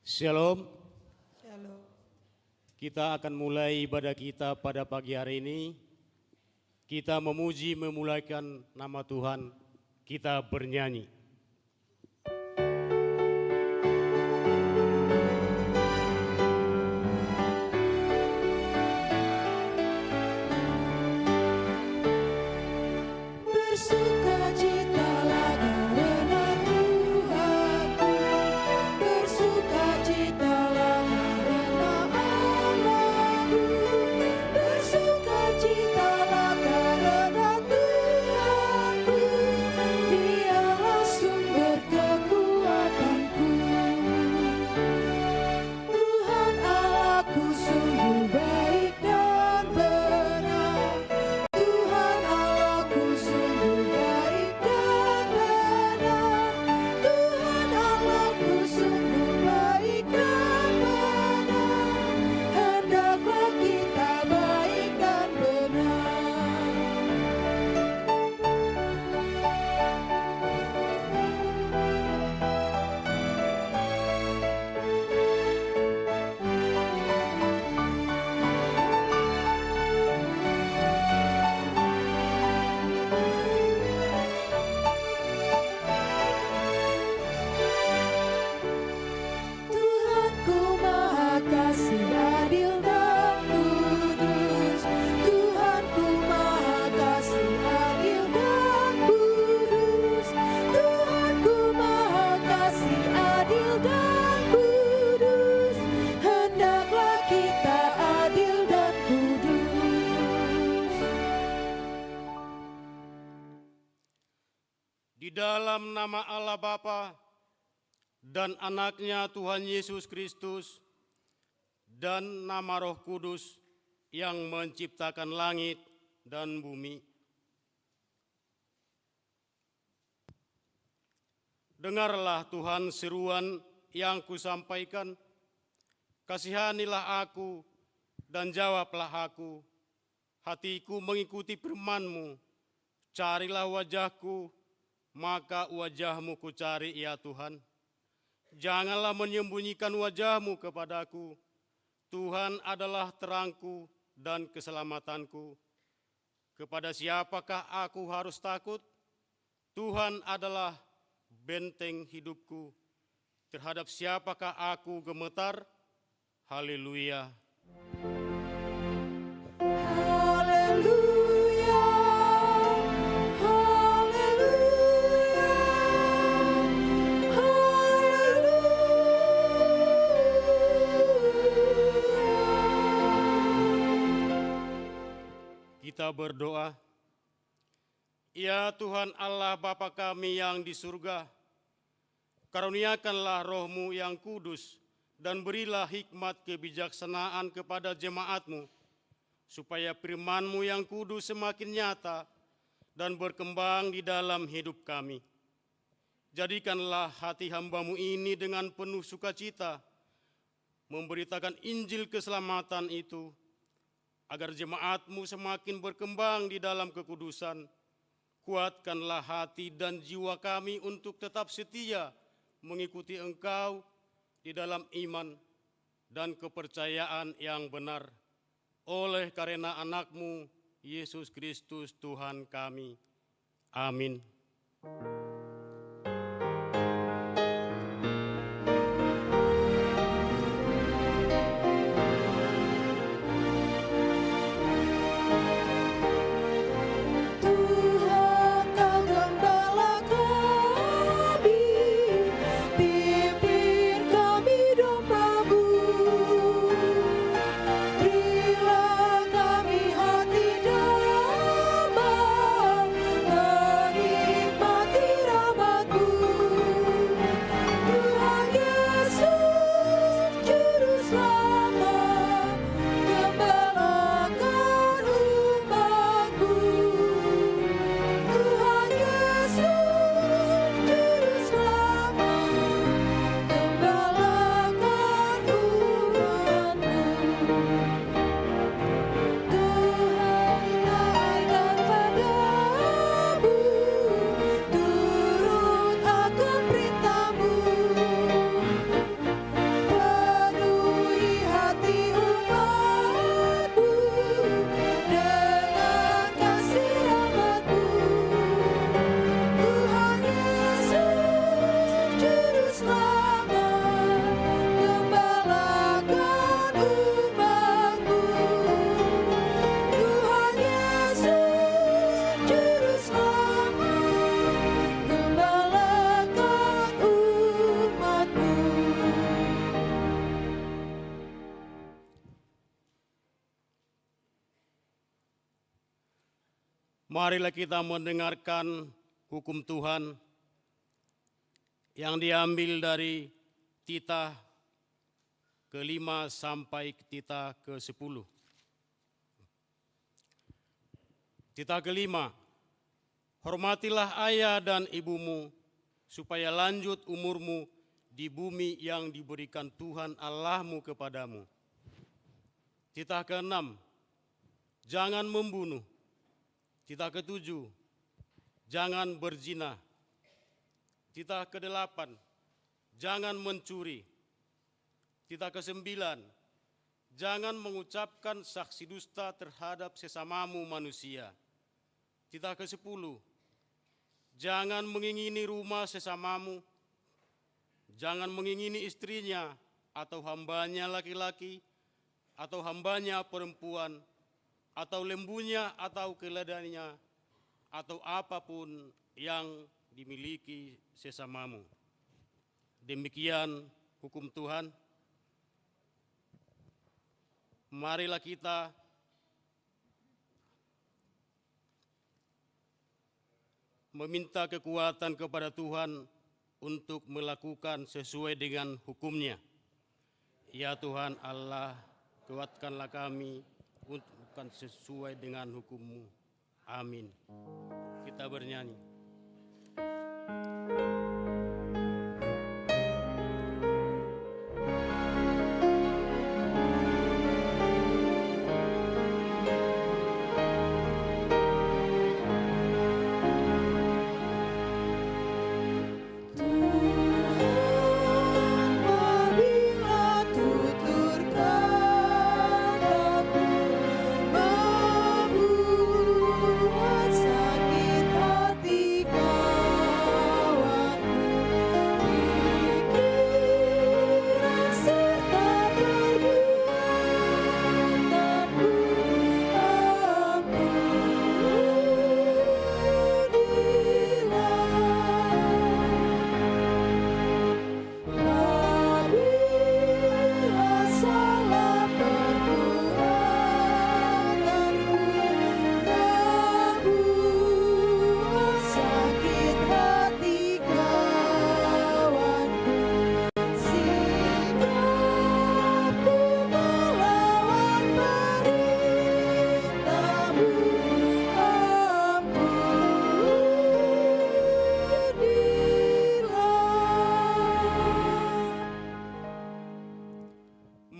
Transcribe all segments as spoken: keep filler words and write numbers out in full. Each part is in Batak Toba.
Shalom. Shalom. Kita akan mulai ibadah kita pada pagi hari ini. Kita memuji, memuliakan nama Tuhan. Kita bernyanyi. Bersukacitalah karena Tuhanku, bersukacitalah karena Allahku, bersukacitalah karena Tuhanku, Dialah sumber kekuatanku. Tuhan Allahku sungguh baik dan benar. Tuhan Allahku sungguh baik dan benar. Tuhan Allahku sungguh baik dan benar. Hendaklah kita baik dan benar. Tuhanku Maha Kasih, adil dan kudus. Tuhanku Maha Kasih, adil dan kudus. Tuhanku Maha Kasih, adil dan kudus. Hendaklah kita adil dan kudus. Di dalam nama Allah Bapa dan Anaknya Tuhan Yesus Kristus, dan nama Roh Kudus yang menciptakan langit dan bumi. Dengarlah, Tuhan, seruan yang kusampaikan. Kasihanilah aku dan jawablah aku. Hatiku mengikuti firman-Mu. Carilah wajah-Ku, maka wajah-Mu kucari, ya Tuhan. Janganlah menyembunyikan wajah-Mu kepadaku. Tuhan adalah terang-Ku dan keselamatan-Ku. Kepada siapakah aku harus takut? Tuhan adalah benteng hidup-Ku. Terhadap siapakah aku gemetar? Haleluya. Haleluya. Haleluya. Haleluya. Kita berdoa. Ya Tuhan Allah Bapa kami yang di surga, karuniakanlah Roh-Mu yang kudus dan berilah hikmat kebijaksanaan kepada jemaat-Mu, supaya firman-Mu yang kudus semakin nyata dan berkembang di dalam hidup kami. Jadikanlah hati hamba-Mu ini dengan penuh sukacita, memberitakan Injil keselamatan itu, agar jemaat-Mu semakin berkembang di dalam kekudusan. Kuatkanlah hati dan jiwa kami untuk tetap setia mengikuti Engkau di dalam iman dan kepercayaan yang benar. Oleh karena Anak-Mu, Yesus Kristus, Tuhan kami. Amin. Tuhan, Kau gembala kami, pimpin kami domba-Mu. Berilah kami hati damai, menikmati Marilah kita mendengarkan hukum Tuhan yang diambil dari titah kelima sampai titah kesepuluh. Titah kelima, hormatilah ayah dan ibumu, supaya lanjut umurmu di bumi yang diberikan Tuhan Allahmu kepadamu. Titah keenam, jangan membunuh. Titah ketujuh, jangan berzina. Titah kedelapan, jangan mencuri. Titah kesembilan, jangan mengucapkan saksi dusta terhadap sesamamu manusia. Titah kesepuluh, jangan mengingini rumah sesamamu, jangan mengingini istrinya atau hambanya laki-laki, atau hambanya perempuan, atau lembunya atau keledainya, atau apapun yang dimiliki sesamamu. Demikian hukum Tuhan. Marilah kita meminta kekuatan kepada Tuhan untuk melakukan sesuai dengan hukum-Nya. Ya Tuhan Allah, kuatkanlah kami untuk melakukan sesuai dengan hukum-Mu. Amin. Kita bernyanyi.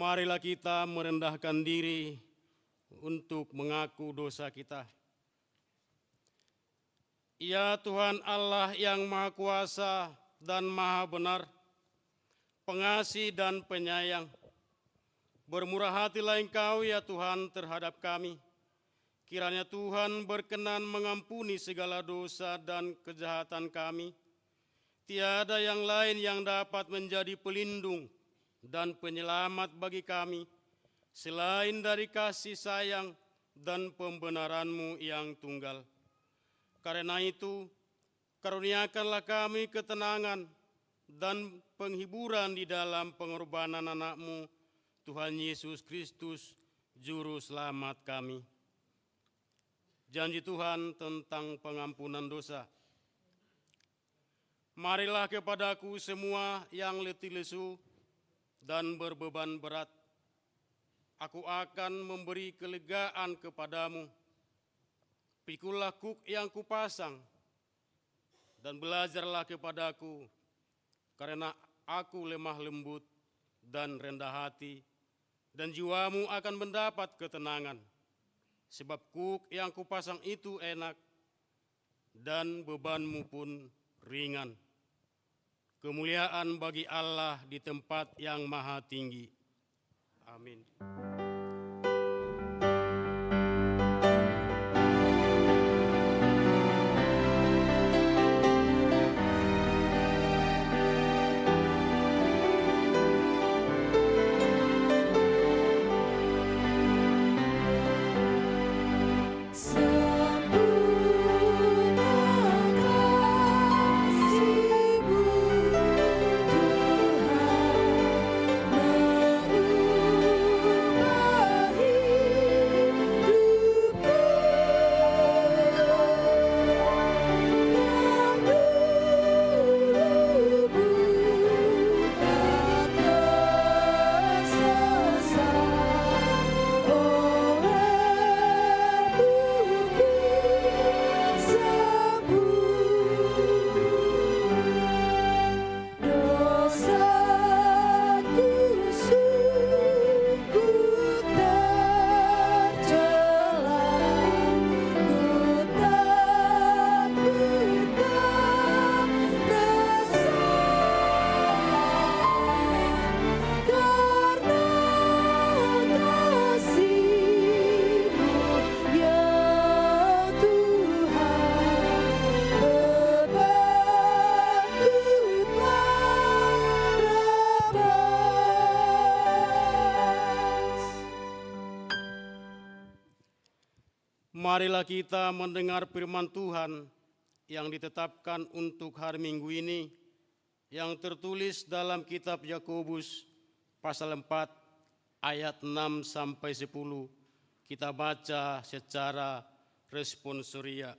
Marilah kita merendahkan diri untuk mengaku dosa kita. Ya Tuhan Allah yang Maha Kuasa dan Maha Benar, Pengasih dan Penyayang, bermurah hatilah Engkau, ya Tuhan, terhadap kami. Kiranya Tuhan berkenan mengampuni segala dosa dan kejahatan kami. Tiada yang lain yang dapat menjadi pelindung dan penyelamat bagi kami selain dari kasih sayang dan pembenaran-Mu yang tunggal. Karena itu, karuniakanlah kami ketenangan dan penghiburan di dalam pengorbanan Anak-Mu, Tuhan Yesus Kristus, Juru Selamat kami. Janji Tuhan tentang pengampunan dosa. Marilah kepadaku semua yang letih lesu dan berbeban berat. Aku akan memberi kelegaan kepadamu. Pikullah kuk yang kupasang, dan belajarlah kepadaku, karena aku lemah lembut dan rendah hati, dan jiwamu akan mendapat ketenangan. Sebab kuk yang kupasang itu enak, dan bebanmu pun ringan. Kemuliaan bagi Allah di tempat yang maha tinggi. Amin. Marilah kita mendengar firman Tuhan yang ditetapkan untuk hari Minggu ini, yang tertulis dalam kitab Yakobus pasal empat ayat enam sampai sepuluh. Kita baca secara responsoria.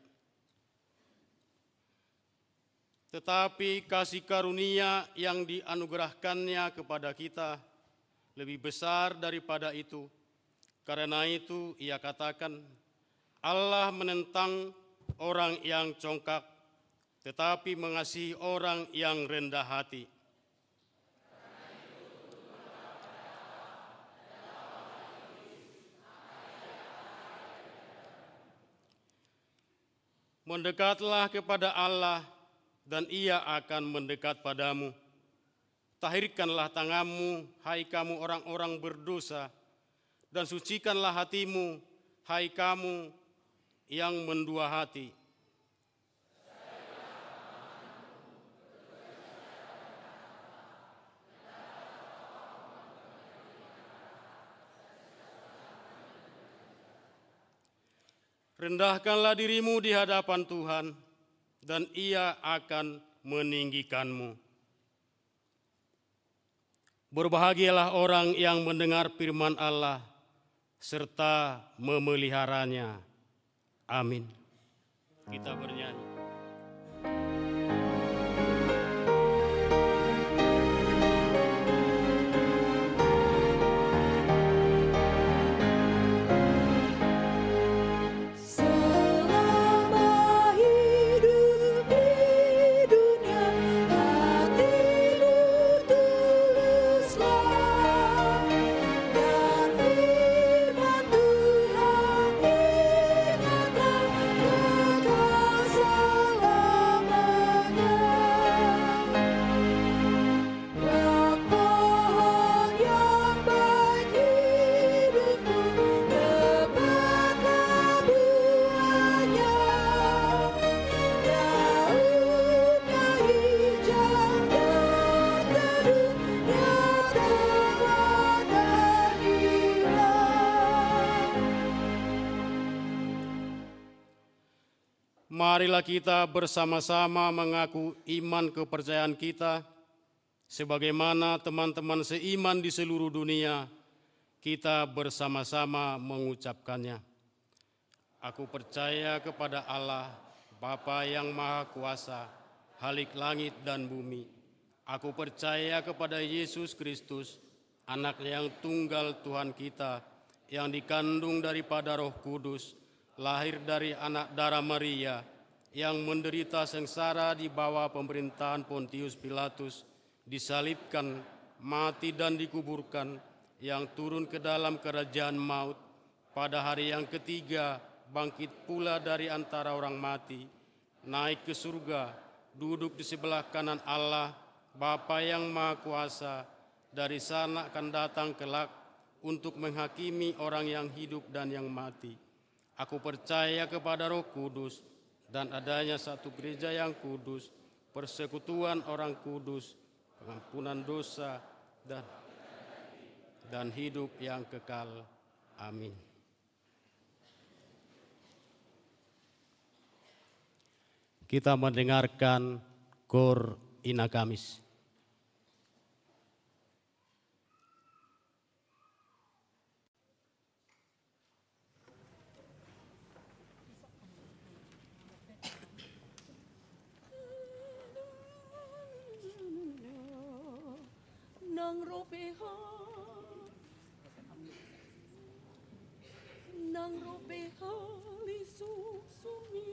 Tetapi kasih karunia yang dianugerahkannya kepada kita lebih besar daripada itu. Karena itu ia katakan, "Allah menentang orang yang congkak, tetapi mengasihi orang yang rendah hati." Mendekatlah kepada Allah, dan Ia akan mendekat padamu. Tahirkanlah tanganmu, hai kamu orang-orang berdosa, dan sucikanlah hatimu, hai kamu yang mendua hati. Rendahkanlah dirimu di hadapan Tuhan, dan Ia akan meninggikanmu. Berbahagialah orang yang mendengar firman Allah serta memeliharanya. Amin. Kita bernyanyi. Selama hidup di dunia, hatimu tuluslah, dan firman Tuhan ingatlah, kekal selamanya. Pohon yang baik hidupmu, dapatlah buahnya. Daunnya hijau dan teduhnya telah terhilang. Marilah kita bersama-sama mengaku iman kepercayaan kita. Sebagaimana teman-teman seiman di seluruh dunia, kita bersama-sama mengucapkannya. Aku percaya kepada Allah, Bapa yang Maha Kuasa, Khalik langit dan bumi. Aku percaya kepada Yesus Kristus, Anak yang tunggal Tuhan kita, yang dikandung daripada Roh Kudus, lahir dari anak dara Maria, yang menderita sengsara di bawah pemerintahan Pontius Pilatus, disalibkan, mati dan dikuburkan, yang turun ke dalam kerajaan maut, pada hari yang ketiga bangkit pula dari antara orang mati, naik ke surga, duduk di sebelah kanan Allah, Bapa yang Maha Kuasa, dari sana akan datang kelak untuk menghakimi orang yang hidup dan yang mati. Aku percaya kepada Roh Kudus dan adanya satu gereja yang kudus, persekutuan orang kudus, pengampunan dosa, dan, dan hidup yang kekal. Amin. Kita mendengarkan Koor Inagamis. Nang ro pe ho, nang ro pe ho, lisuk sumi.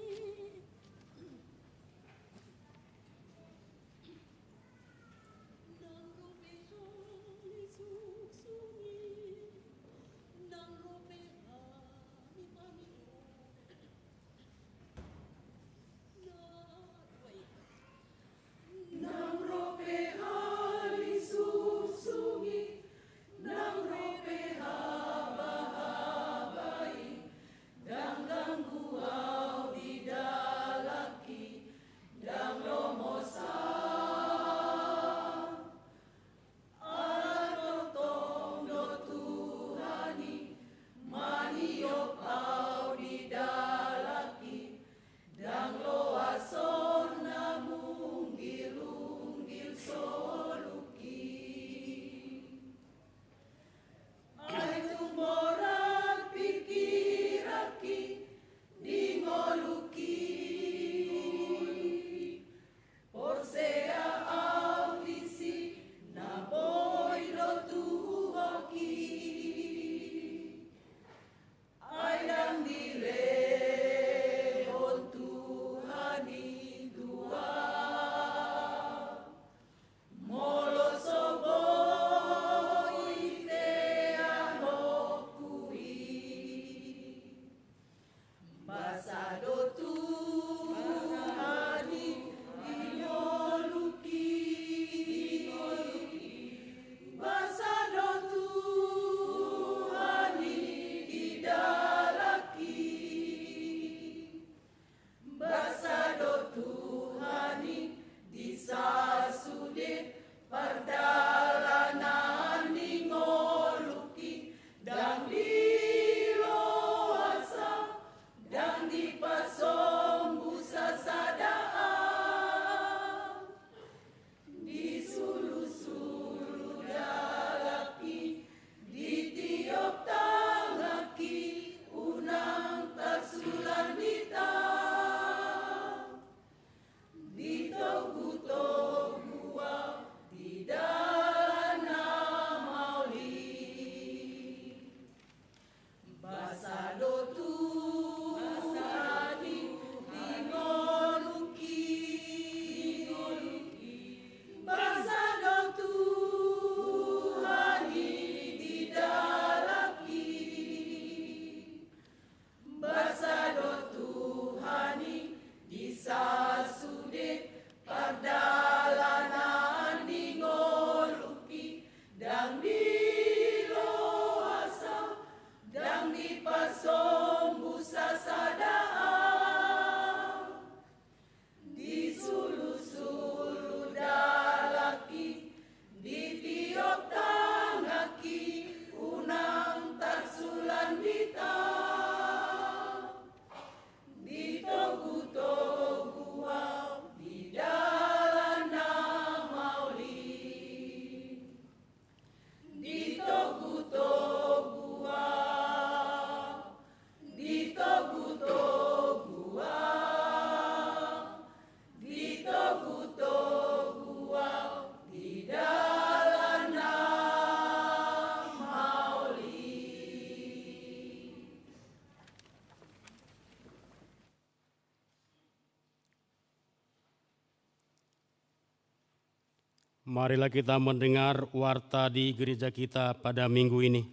Marilah kita mendengar warta di gereja kita pada minggu ini.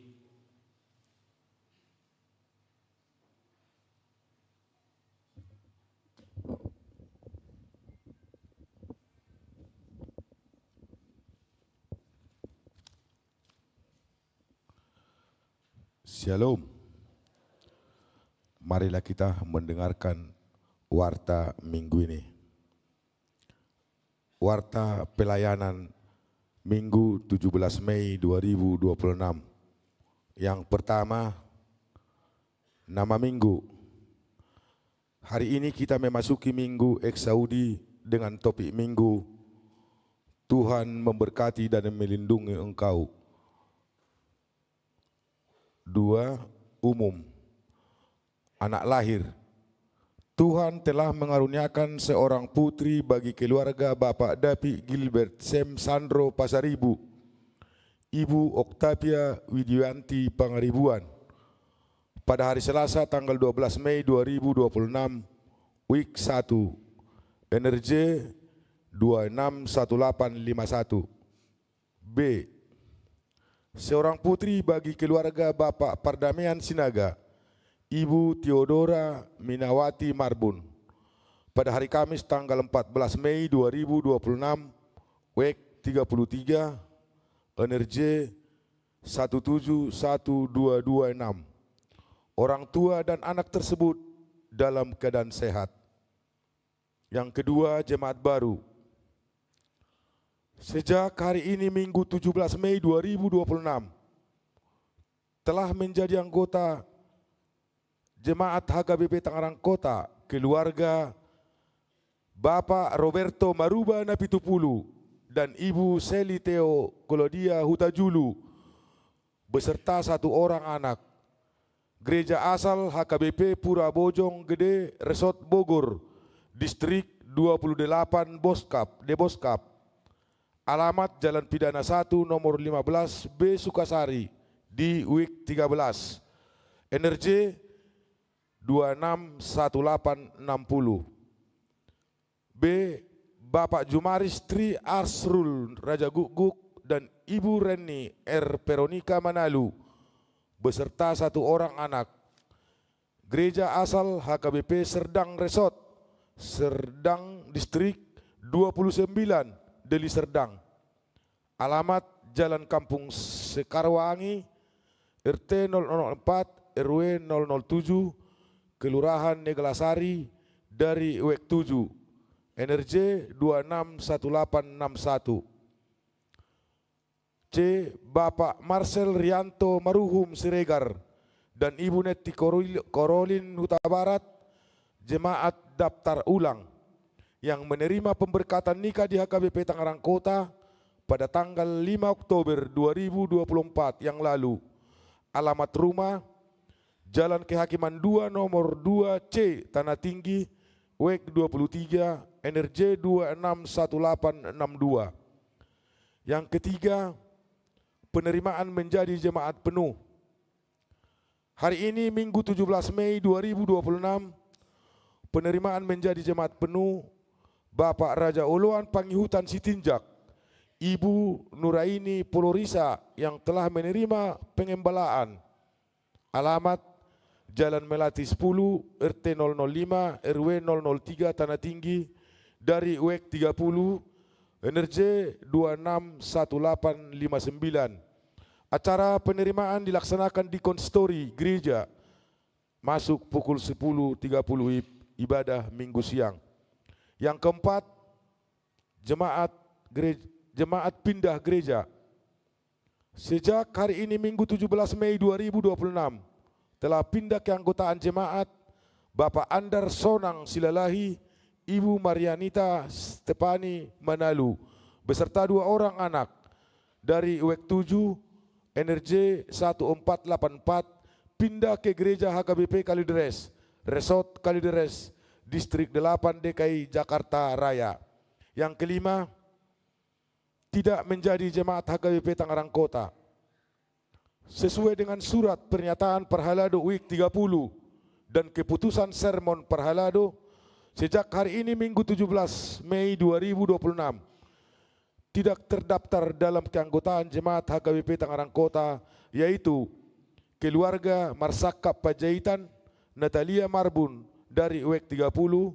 Shalom. Marilah kita mendengarkan warta minggu ini. Warta pelayanan Minggu tujuh belas Mei dua ribu dua puluh enam. Yang pertama, nama minggu. Hari ini kita memasuki Minggu Exaudi dengan topik minggu, Tuhan memberkati dan melindungi engkau. Dua, umum. Anak lahir. Tuhan telah mengaruniakan seorang putri bagi keluarga Bapak Dapi Gilbert Sem Sandro Pasaribu, Ibu Octavia Widianti Pangaribuan, pada hari Selasa tanggal dua belas Mei dua ribu dua puluh enam, week satu, N R J dua enam satu delapan lima satu. B. Seorang putri bagi keluarga Bapak Pardamaian Sinaga, Ibu Theodora Minawati Marbun, pada hari Kamis tanggal empat belas Mei dua ribu dua puluh enam, week tiga puluh tiga, N R J satu tujuh satu dua dua enam. Orang tua dan anak tersebut dalam keadaan sehat. Yang kedua, jemaat baru. Sejak hari ini, Minggu tujuh belas Mei dua ribu dua puluh enam, telah menjadi anggota jemaat H K B P Tangerang Kota, keluarga Bapak Roberto Maruba Napitupulu dan Ibu Seli Theo Claudia Hutajulu, beserta satu orang anak. Gereja asal H K B P Pura Bojong Gede, Resort Bogor, Distrik dua puluh delapan Boskap, Deboskap. Alamat Jalan Pidana satu, nomor lima belas B Sukasari, di week tiga belas. N R J dua enam satu delapan enam puluh. B. Bapak Jumaris Tri Asrul Rajagukguk dan Ibu Reni R Veronica Manalu, beserta satu orang anak. Gereja asal H K B P Serdang Resort, Serdang, Distrik dua puluh sembilan, Deli Serdang. Alamat Jalan Kampung Sekarwangi, R T nol nol empat, R W nol nol tujuh, Kelurahan Neglasari, dari week tujuh, N R J dua enam satu delapan enam satu. C. Bapak Marcel Rianto Maruhum Siregar dan Ibu Netti Koril-, Korolin Hutabarat, jemaat daftar ulang, yang menerima pemberkatan nikah di H K B P Tangerang Kota pada tanggal lima Oktober dua ribu dua puluh empat yang lalu. Alamat rumah, Jalan Kehakiman dua, nomor dua C, Tanah Tinggi, week dua puluh tiga, N R J dua enam satu delapan enam dua. Yang ketiga, penerimaan menjadi jemaat penuh. Hari ini, Minggu tujuh belas Mei dua ribu dua puluh enam, penerimaan menjadi jemaat penuh Bapak Raja Oloan Pangihutan Sitinjak, Ibu Nuraini Polorisa yang telah menerima pengembalaan. Alamat Jalan Melati sepuluh, R T nol nol lima, R W nol nol tiga, Tanah Tinggi, dari week tiga puluh, N R J dua enam satu delapan lima sembilan. Acara penerimaan dilaksanakan di konsistori gereja, masuk pukul sepuluh tiga puluh ib-, ibadah Minggu siang. Yang keempat, jemaat gerej-, jemaat pindah gereja. Sejak hari ini, Minggu tujuh belas Mei dua ribu dua puluh enam, telah pindah keanggotaan jemaat Bapak Andar Sonang Silalahi, Ibu Marianita Stepani Manalu, beserta dua orang anak, dari week tujuh, N R J satu empat delapan empat, pindah ke Gereja H K B P Kalideres, Resort Kalideres, Distrik delapan D K I Jakarta Raya. Yang kelima, tidak menjadi jemaat H K B P Tangerang Kota. Sesuai dengan surat pernyataan parhalado week tiga puluh dan keputusan sermon parhalado, sejak hari ini, Minggu tujuh belas Mei dua ribu dua puluh enam, tidak terdaftar dalam keanggotaan Jemaat H K B P Tangerang Kota, yaitu keluarga Marsangkap Panjaitan, Natalia Marbun dari U E K tiga puluh,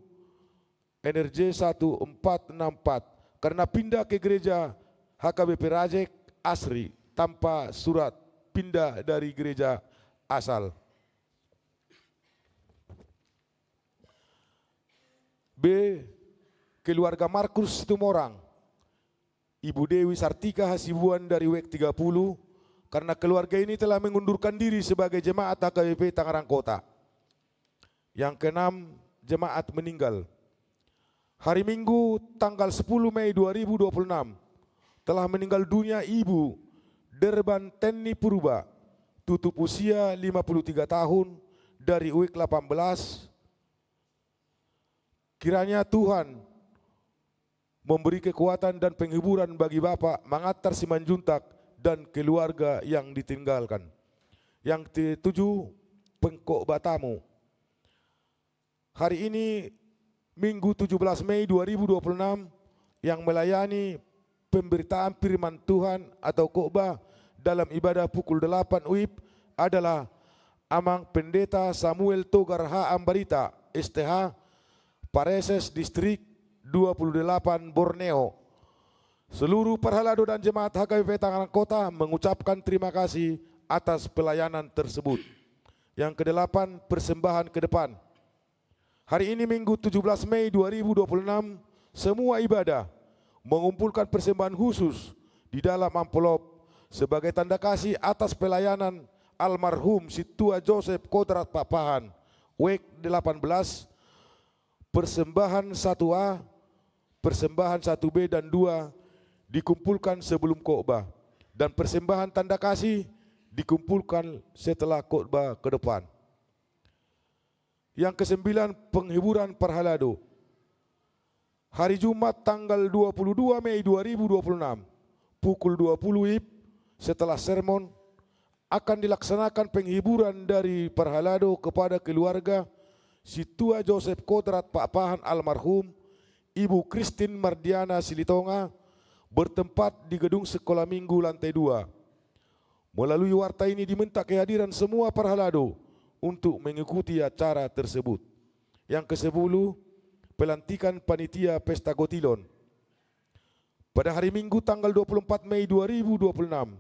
N R J satu empat enam empat, karena pindah ke gereja H K B P Rajek Asri tanpa surat pindah dari gereja asal. B, keluarga Markus Situmorang, Ibu Dewi Sartika Hasibuan dari U E K tiga puluh, karena keluarga ini telah mengundurkan diri sebagai jemaat H K B P Tangerang Kota. Yang keenam, jemaat meninggal. Hari Minggu, tanggal sepuluh Mei dua ribu dua puluh enam, telah meninggal dunia Ibu Derban Tenni Purba, tutup usia lima puluh tiga tahun, dari U E K delapan belas. Kiranya Tuhan memberi kekuatan dan penghiburan bagi Bapak mengantar Simanjuntak dan keluarga yang ditinggalkan. Yang ketujuh, pengkhotbah tamu. Hari ini, Minggu tujuh belas Mei dua ribu dua puluh enam, yang melayani pemberitaan firman Tuhan atau khotbah dalam ibadah pukul delapan U I P adalah Amang Pendeta Samuel Togar H. Ambarita, S T H, Pareses Distrik dua puluh delapan Borneo. Seluruh parhalado dan jemaat H K B P Tangerang Kota mengucapkan terima kasih atas pelayanan tersebut. Yang kedelapan, persembahan ke depan. Hari ini, Minggu tujuh belas Mei dua ribu dua puluh enam, semua ibadah mengumpulkan persembahan khusus di dalam amplop sebagai tanda kasih atas pelayanan almarhum Sintua Joseph Kodrat Pakpahan, U E K delapan belas, persembahan satu A, persembahan satu B dan dua dikumpulkan sebelum khotbah, dan persembahan tanda kasih dikumpulkan setelah khotbah ke depan. Yang kesembilan, penghiburan parhalado. Hari Jumat, tanggal dua puluh dua Mei dua ribu dua puluh enam, pukul dua puluh W I B, setelah sermon, akan dilaksanakan penghiburan dari parhalado kepada keluarga Sintua Joseph Kodrat Pakpahan almarhum, Ibu Christine Mardiana Silitonga, bertempat di gedung Sekolah Minggu lantai dua. Melalui warta ini diminta kehadiran semua parhalado untuk mengikuti acara tersebut. Yang kesepuluh, pelantikan panitia Pesta Gotilon. Pada hari Minggu, tanggal dua puluh empat Mei dua ribu dua puluh enam,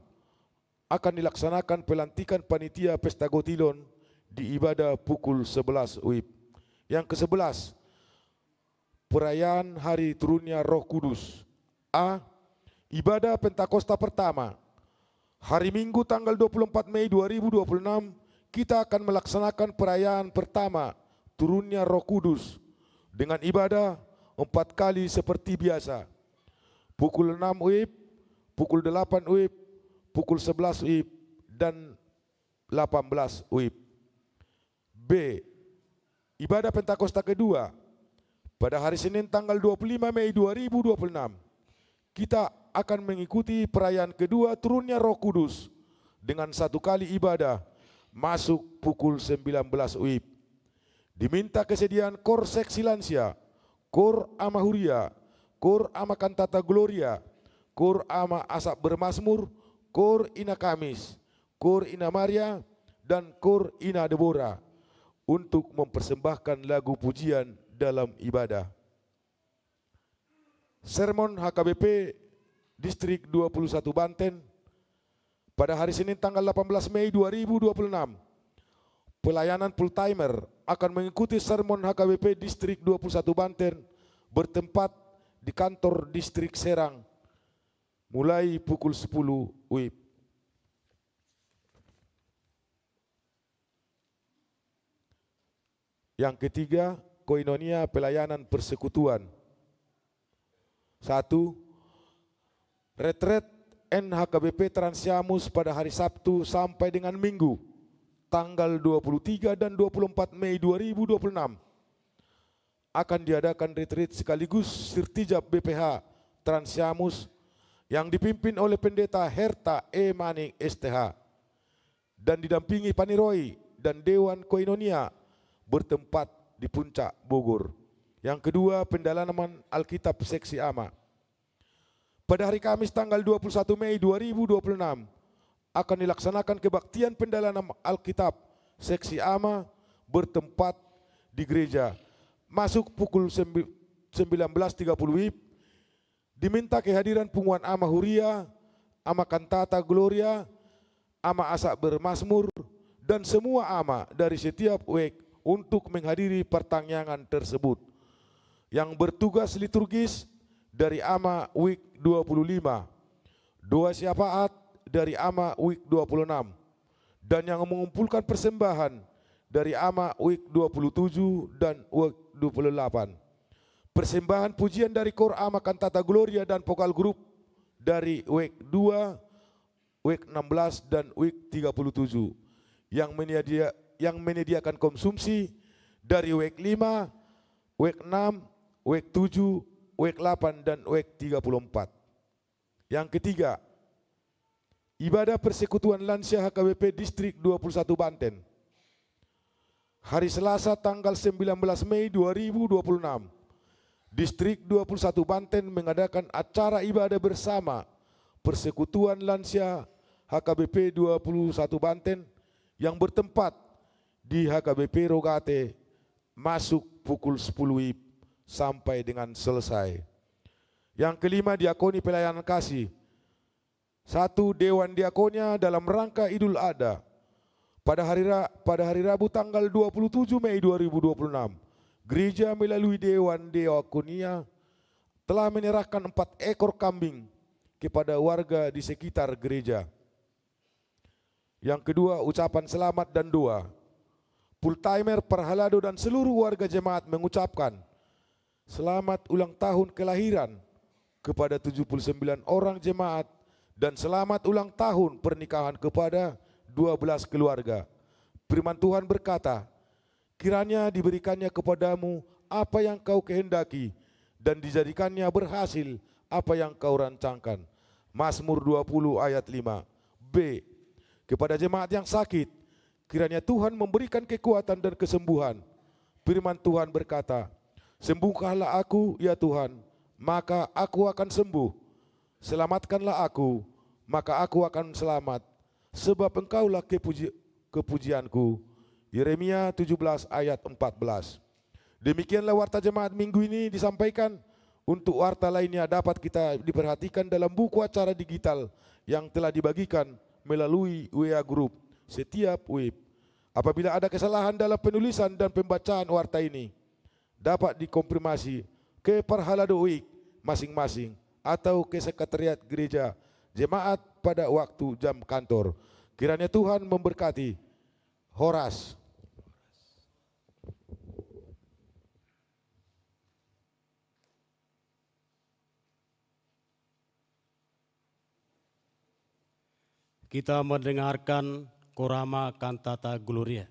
akan dilaksanakan pelantikan panitia Pesta Gotilon di ibadah pukul sebelas W I B. Yang kesebelas, perayaan hari turunnya Roh Kudus. A, ibadah Pentakosta pertama. Hari Minggu, tanggal dua puluh empat Mei dua ribu dua puluh enam, kita akan melaksanakan perayaan pertama turunnya Roh Kudus dengan ibadah empat kali seperti biasa. Pukul enam W I B, pukul delapan W I B, pukul sebelas W I B, dan delapan belas W I B. B, ibadah Pentakosta kedua. Pada hari Senin, tanggal dua puluh lima Mei dua ribu dua puluh enam, kita akan mengikuti perayaan kedua turunnya Roh Kudus dengan satu kali ibadah masuk pukul sembilan belas W I B. Diminta kesediaan kor seksi lansia, kor Ama Huria, kor Ama Kantata Gloria, kor Ama Asap Bermasmur, kor Ina Kamis, kor Ina Maria, dan kor Ina Debora untuk mempersembahkan lagu pujian dalam ibadah. Sermon H K B P Distrik dua puluh satu Banten pada hari Senin, tanggal delapan belas Mei dua ribu dua puluh enam. Pelayanan full timer akan mengikuti sermon H K B P Distrik dua puluh satu Banten bertempat di kantor Distrik Serang mulai pukul sepuluh W I B. Yang ketiga, koinonia pelayanan persekutuan. Satu, retret N H K B P Transiamus pada hari Sabtu sampai dengan Minggu, tanggal dua puluh tiga dan dua puluh empat Mei dua ribu dua puluh enam. Akan diadakan retret sekaligus sirtijab B P H Transiamus yang dipimpin oleh Pendeta Herta E Manik, S T H, dan didampingi paneroi dan dewan koinonia bertempat di Puncak Bogor. Yang kedua, pendalaman Alkitab seksi Ama. Pada hari Kamis tanggal dua puluh satu Mei dua ribu dua puluh enam akan dilaksanakan kebaktian pendalaman Alkitab seksi A M A bertempat di gereja. Masuk pukul sembi-, sembilan belas tiga puluh W I B, diminta kehadiran punguan A M A Huria, A M A Cantata Gloria, A M A Asak Bermazmur, dan semua A M A dari setiap wijk untuk menghadiri partangiangan tersebut. Yang bertugas liturgis dari A M A wijk dua puluh lima, doa syafaat dari A M A wijk dua puluh enam, dan yang mengumpulkan persembahan dari A M A wijk dua puluh tujuh dan wijk dua puluh delapan. Persembahan pujian dari kor A M A Cantata Gloria dan vokal grup dari wijk dua, wijk enam belas, dan wijk tiga puluh tujuh. Yang menyedia-, yang menyediakan konsumsi dari wijk lima, wijk enam, wijk tujuh, wijk delapan, dan wijk tiga puluh empat. Yang ketiga, ibadah persekutuan lansia H K B P Distrik dua puluh satu Banten. Hari Selasa tanggal sembilan belas Mei dua ribu dua puluh enam, Distrik dua puluh satu Banten mengadakan acara ibadah bersama Persekutuan Lansia H K B P dua puluh satu Banten yang bertempat di H K B P Rogate, masuk pukul sepuluh W I B sampai dengan selesai. Yang kelima, diakoni pelayanan kasih. Satu, Dewan Diakonia dalam rangka Idul Adha. Pada hari Ra-, pada hari Rabu tanggal dua puluh tujuh Mei dua ribu dua puluh enam, gereja melalui Dewan Diakonia telah menyerahkan empat ekor kambing kepada warga di sekitar gereja. Yang kedua, ucapan selamat dan doa. Full timer, parhalado, dan seluruh warga jemaat mengucapkan selamat ulang tahun kelahiran kepada tujuh puluh sembilan orang jemaat dan selamat ulang tahun pernikahan kepada dua belas keluarga. Firman Tuhan berkata, "Kiranya diberikannya kepadamu apa yang kau kehendaki, dan dijadikannya berhasil apa yang kau rancangkan." Mazmur dua puluh ayat lima. B. Kepada jemaat yang sakit, kiranya Tuhan memberikan kekuatan dan kesembuhan. Firman Tuhan berkata, "Sembuhkanlah aku, ya Tuhan, maka aku akan sembuh. Selamatkanlah aku, maka aku akan selamat. Sebab Engkaulah kepuji-, kepujianku." Yeremia tujuh belas ayat empat belas. Demikianlah warta jemaat minggu ini disampaikan. Untuk warta lainnya dapat kita diperhatikan dalam buku acara digital yang telah dibagikan melalui W A grup setiap W I B. Apabila ada kesalahan dalam penulisan dan pembacaan warta ini, dapat dikonfirmasi ke parhalado wijk masing-masing atau ke sekretariat gereja jemaat pada waktu jam kantor. Kiranya Tuhan memberkati. Horas. Kita mendengarkan Kor A M A Cantata Gloria.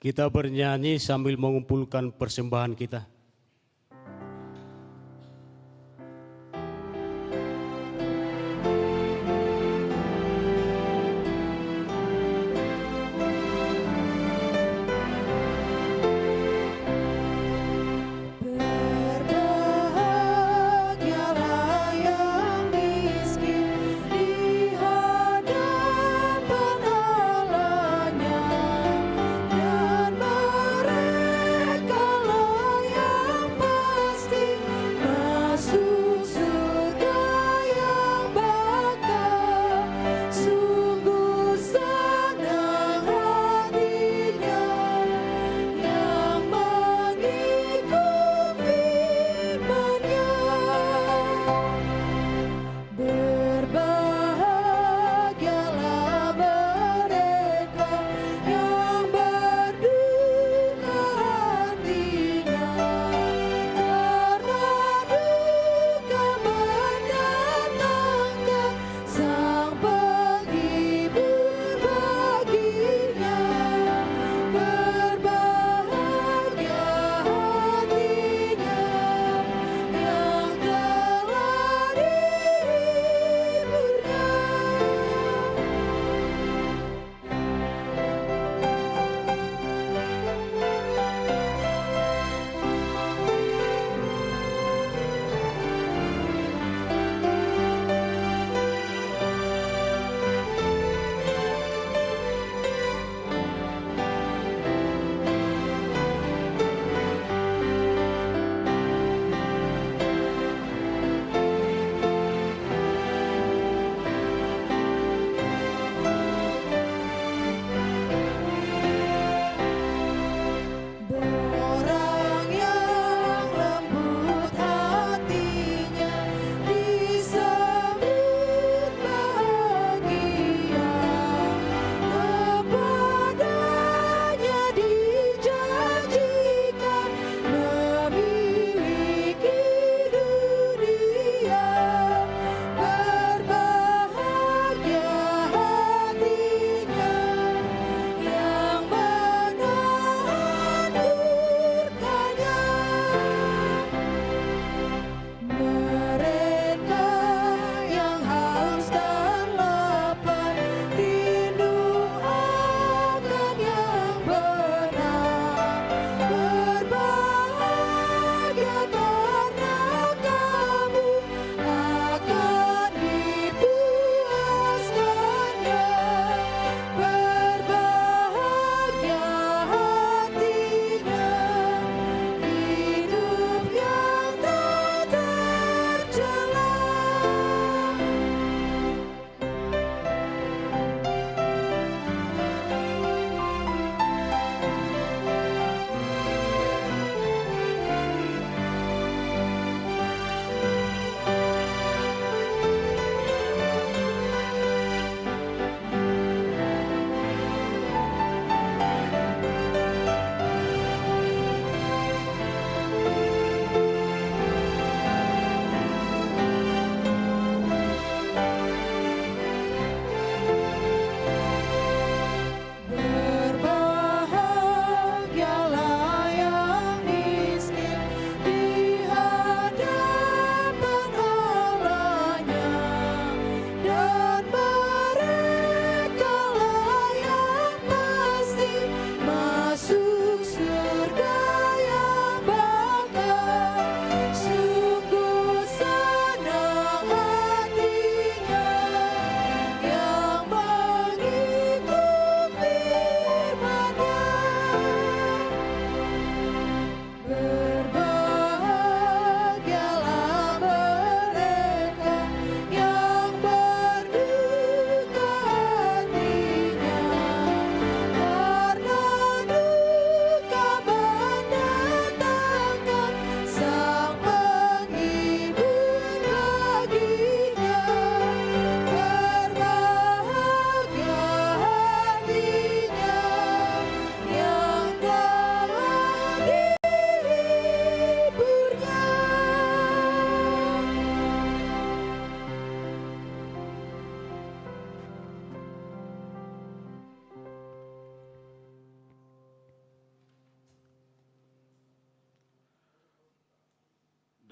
Kita bernyanyi sambil mengumpulkan persembahan kita.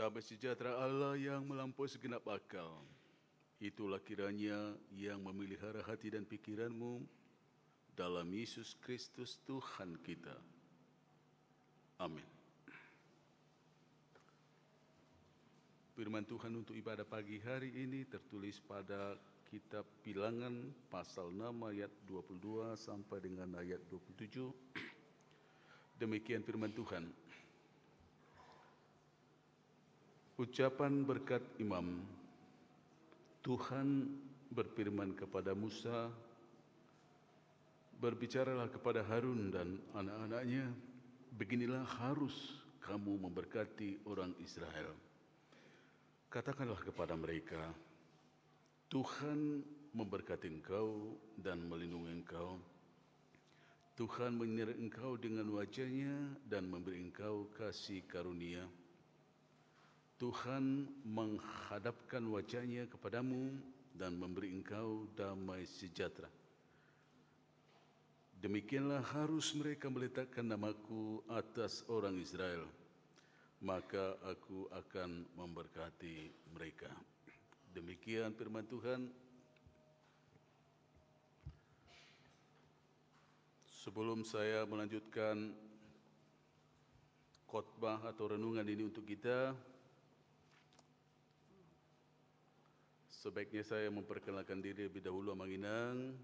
Damai sejahtera Allah yang melampaui segenap akal, itulah kiranya yang memelihara hati dan pikiranmu dalam Yesus Kristus Tuhan kita. Amin. Firman Tuhan untuk ibadah pagi hari ini tertulis pada kitab Bilangan pasal enam ayat dua puluh dua sampai dengan ayat dua puluh tujuh. Demikian firman Tuhan. Ucapan berkat imam. Tuhan berfirman kepada Musa, "Berbicaralah kepada Harun dan anak-anaknya, beginilah harus kamu memberkati orang Israel. Katakanlah kepada mereka, 'Tuhan memberkati engkau dan melindungi engkau. Tuhan menyinari engkau dengan wajah-Nya dan memberi engkau kasih karunia. Tuhan menghadapkan wajah-Nya kepadamu dan memberi engkau damai sejahtera.' Demikianlah harus mereka meletakkan namaku atas orang Israel, maka Aku akan memberkati mereka." Demikian firman Tuhan. Sebelum saya melanjutkan khotbah atau renungan ini untuk kita, sebaiknya saya memperkenalkan diri lebih dahulu, Amang Inang.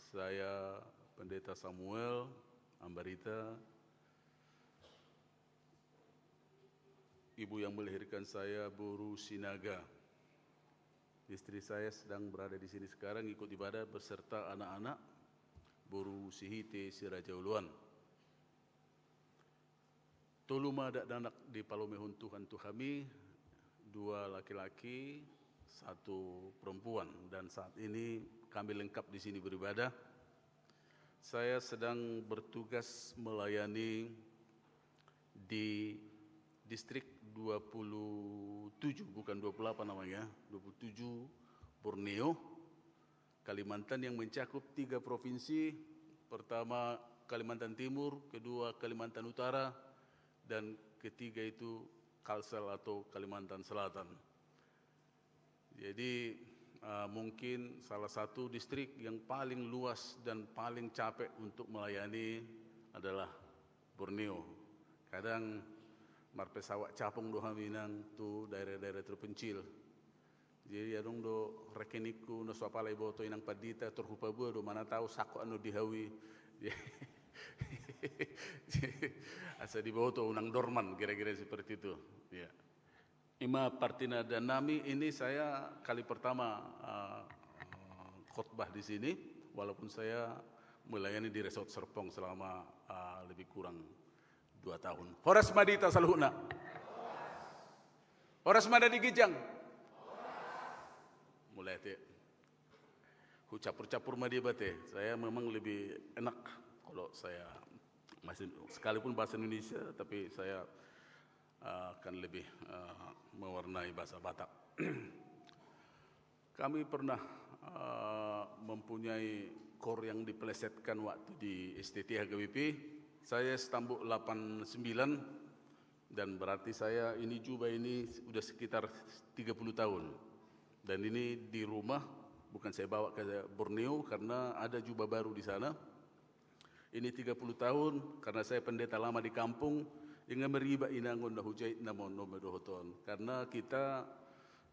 Saya Pendeta Samuel Ambarita. Ibu yang melahirkan saya Boru Sinaga. Istri saya sedang berada di sini sekarang, ikut ibadah beserta anak-anak, Boru Sihite, Siraja Uluan. Tolu ma dakdanak dipalumehon Tuhan tu hami, dua laki-laki, satu perempuan, dan saat ini kami lengkap di sini beribadah. Saya sedang bertugas melayani di distrik dua puluh tujuh, bukan dua puluh delapan namanya, dua puluh tujuh Borneo, Kalimantan, yang mencakup tiga provinsi, pertama Kalimantan Timur, kedua Kalimantan Utara, dan ketiga itu Kalsel atau Kalimantan Selatan. Jadi, eh, mungkin salah satu distrik yang paling luas dan paling capek untuk melayani adalah Borneo. Kadang marpesawat capung do hami nang tu daerah-daerah terpencil. Jadi adong do rekeningku na so apala diboto Inang Pandita, tor hupaboa do, mana tahu sangkot annon di hau i. Asa diboto unang dorman, kira-kira seperti itu. Ya. Ima partinandaannami, ini saya kali pertama, eh, khotbah di sini, walaupun saya melayani di Resort Serpong selama, eh, lebih kurang dua tahun. Horas ma di hita saluhutna. Horas ma na di ginjang. Mauliate. Hucampur-campur ma dia, Bate. Saya memang lebih enak kalau saya masih, sekalipun bahasa Indonesia, tapi saya, eh, akan lebih, eh, mewarnai bahasa Batak. Kami pernah, eh, mempunyai kor yang dipelesetkan waktu di S T T H K B P. Saya stambuk delapan sembilan, dan berarti saya ini juba ini udah sekitar tiga puluh tahun. Dan ini di rumah, bukan saya bawa ke Borneo karena ada juba baru di sana. Ini tiga puluh tahun, karena saya pendeta lama di kampung, inga meriba inangon na hujait na mon, na dohot on. Karena kita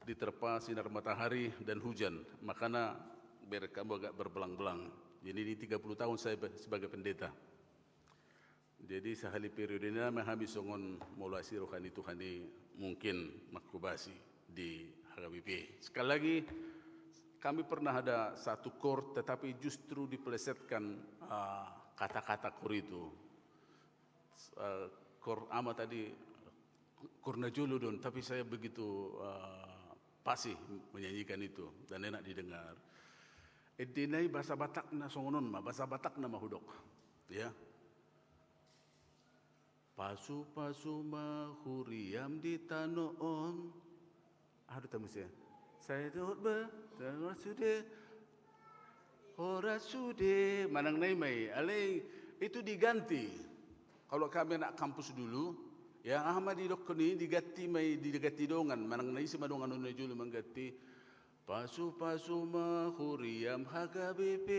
diterpa sinar matahari dan hujan, makana berek hamu agak berbelang-belang. Jadi ini tiga puluh tahun saya be-, sebagai pendeta. Jadi sahali periodena ma hami songon molo asi roha ni Tuhan i mungkin manghobasi di H K B P. Sekali lagi, kami pernah ada satu kor, tetapi justru dipelesetkan, ah, kata-kata kor itu. Eh, kor ama tadi, kor na jolo do on, tapi saya begitu, eh, fasih menyanyikan itu dan enak didengar. Ende nai bahasa Batakna songon on ma, bahasa Batakna ma hudok. Ya. Pasu-pasu ma huriam di tano on. Aduh, tamus ya. Sai dohot ba, horas sude. Horas sude. Manang na i ma i. Alai itu diganti. Kalau kami anak kampus dulu, Ya, aha ma didokkon i, diganti ma i, diganti dongan, manang na ise ma dongan on na jolo mangganti. Pasu-pasu ma huriam H K B P,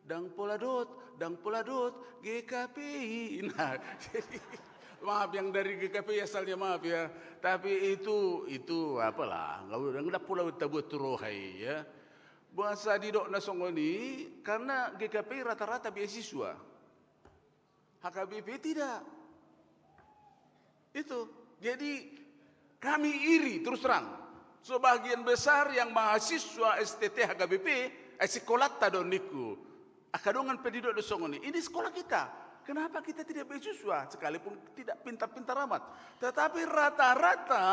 ndang pola dohot, ndang pola dohot G K P I. Nah, jadi, maaf yang dari G K P I asalnya, maaf ya. Tapi itu, itu apalah, nggak, nggak pola tabuat tu roha i, ya. Boasa didok na songon i, karena G K P I rata-rata beasiswa. H K B P tidak. Itu. Jadi, kami iri, terus terang. Sebagian besar yang mahasiswa S T T H K B P, eh, sekolahta do ningku. Angka dongan pe didok do songon i. Ini sekolah kita. Kenapa kita tidak beasiswa? Sekalipun tidak pintar-pintar amat. Tetapi rata-rata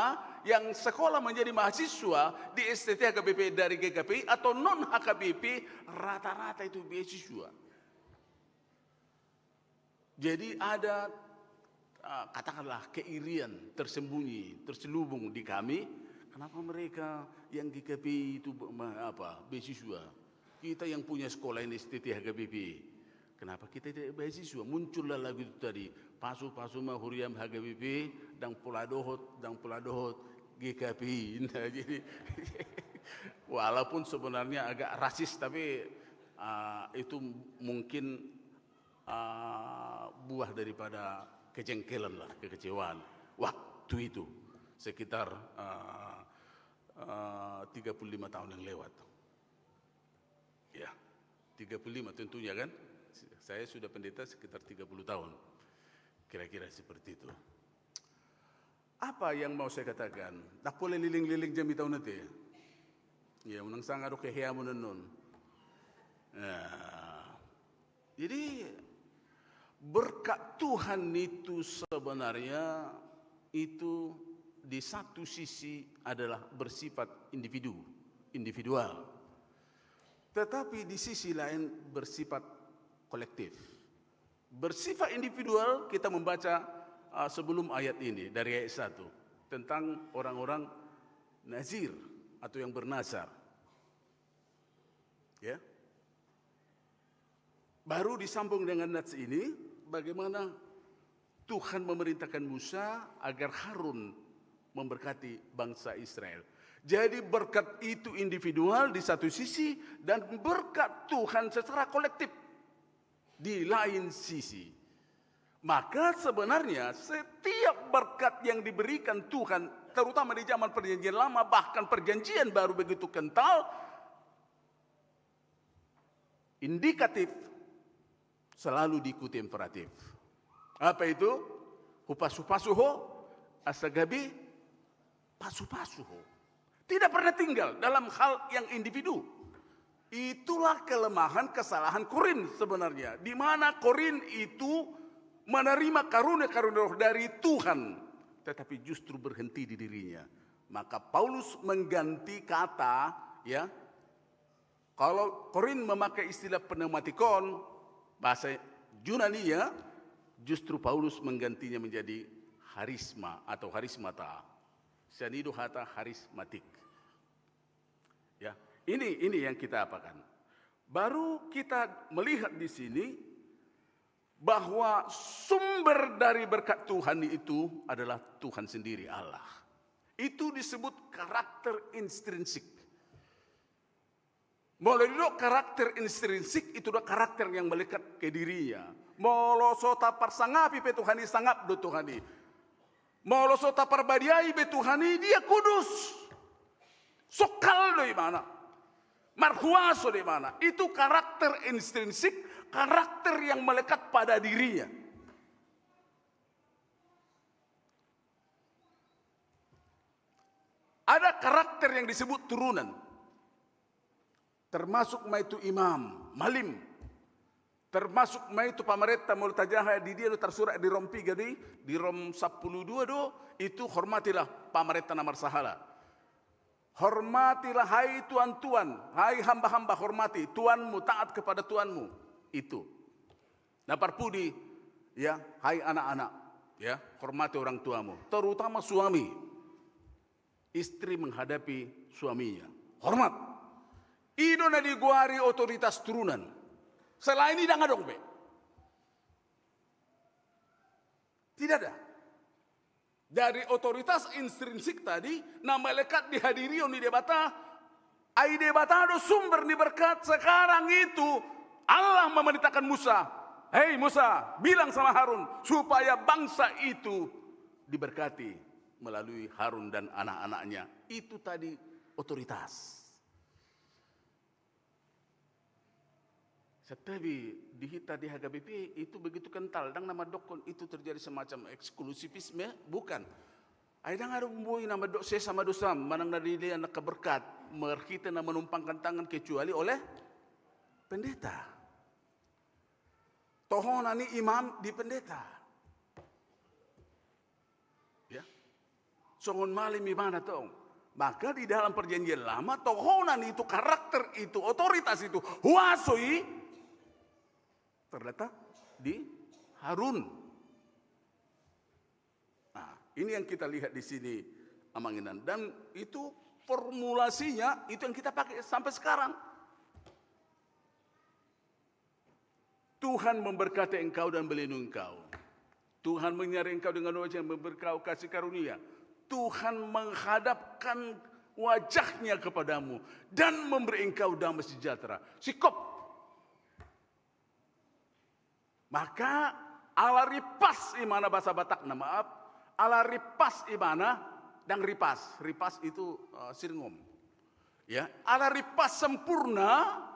yang sekolah menjadi mahasiswa di S T T H K B P dari G K P I atau non H K B P, rata-rata itu beasiswa. Jadi ada, ah, katakanlah, keirian tersembunyi, terselubung di kami. Kenapa mereka yang G K P I itu be-, me-, apa, beasiswa? Kita yang punya sekolah ini S T T H K B P. Kenapa kita tidak beasiswa? Muncullah lagu itu tadi. Pasu-pasu ma huriam H K B P, ndang pola dohot, ndang pola dohot G K P I. Nah, jadi, walaupun sebenarnya agak rasis, tapi, ah, itu mungkin, ah, buah daripada kejengkelan lah, kekecewaan waktu itu, sekitar, ah, ah, tiga puluh lima tahun yang lewat. Ya, tiga puluh lima tentunya kan. Saya sudah pendeta sekitar tiga puluh tahun. Kira-kira seperti itu. Apa yang mau saya katakan? Ndang pola leleng-leleng jamita on ate. Ya, unang sanga dohot heheamuna on. Nah, jadi berkat Tuhan itu sebenarnya itu di satu sisi adalah bersifat individu, individual. Tetapi di sisi lain bersifat kolektif. Bersifat individual, kita membaca, uh, sebelum ayat ini, dari ayat satu, tentang orang-orang nazir atau yang bernazar. Ya. Baru disambung dengan nats ini, bagaimana Tuhan memerintahkan Musa agar Harun memberkati bangsa Israel. Jadi berkat itu individual di satu sisi, dan berkat Tuhan secara kolektif di lain sisi. Maka sebenarnya setiap berkat yang diberikan Tuhan, terutama di zaman Perjanjian Lama, bahkan Perjanjian Baru begitu kental, indikatif selalu diikuti imperatif. Apa itu? Hupasu-pasu ho, asa gabe pasu-pasu ho. Tidak pernah tinggal dalam hal yang individu. Itulah kelemahan, kesalahan Korin sebenarnya. Di mana Korin itu menerima karunia-karunia roh dari Tuhan, tetapi justru berhenti di dirinya. Maka Paulus mengganti kata, ya, kalau Korin memakai istilah pneumatikon, bahasa Yunani ya, justru Paulus menggantinya menjadi harisma atau harismata. Sian i do hata harismatik. Ya, ini, ini yang kita apakan. Baru kita melihat di sini bahwa sumber dari berkat Tuhan itu adalah Tuhan sendiri, Allah. Itu disebut karakter intrinsik. Molo didok karakter intrinsik, itu do karakter yang melekat ke dirinya. Molo so taparsangapi pe Tuhan i, sangap do Tuhan i. Molo so taparbadiai be Tuhan i, dia kudus. Songkal do ibana. Marhuaso do ibana. Itu karakter intrinsik, karakter yang melekat pada dirinya. Ada karakter yang disebut turunan. Termasuk ma itu imam, malim. Termasuk ma itu pamarenta, molo tajaha di dia do tarsurat, di Rom piga do i, di Rom sampulu dua do, itu hormatilah pamarenta na marsahala. Hormatilah, hai tuan-tuan, hai hamba-hamba, hormati tuanmu, taat kepada tuanmu. Itu. Na parpudi, ya, hai anak-anak, ya, hormati orang tuamu, terutama suami. Istri menghadapi suaminya. Hormat. I do na digoari otoritas turunan. Selain i ndang adong be. Tidak ada. Dari otoritas intrinsik tadi, na melekat di hadirion ni Debata, ai Debata do sumber ni berkat. Sekarang itu Allah memerintahkan Musa, "Hei Musa, bilang sama Harun supaya bangsa itu diberkati melalui Harun dan anak-anaknya." Itu tadi otoritas. Santabi di hita di H K B P itu begitu kental, ndang na mandokkon itu terjadi semacam eksklusivisme, bukan. Ai ndang adong boi na mandok sesa ma dosam, manang na dilehon angka berkat marhite na menumpangkan tangan kecuali oleh pendeta. Tohonan ni imam di pendeta. Ya. Songon malim ibana tong. Maka di dalam perjanjian lama, tohonan itu, karakter itu, otoritas itu, huaso i terletak di Harun. Nah, ini yang kita lihat di sini, Amang Inang. Dan itu formulasinya, itu yang kita pakai sampai sekarang. Tuhan memberkati engkau dan melindungi engkau. Tuhan menyertai engkau dengan wajah, memberi engkau kasih karunia. Tuhan menghadapkan wajahnya kepadamu dan memberi engkau damai sejahtera. Sikop. Maka ala ripas ibana, bahasa Batakna, maaf, ala ripas ibana, ndang ripas, ripas itu, eh, sirngom. Ya, ala ripas sempurna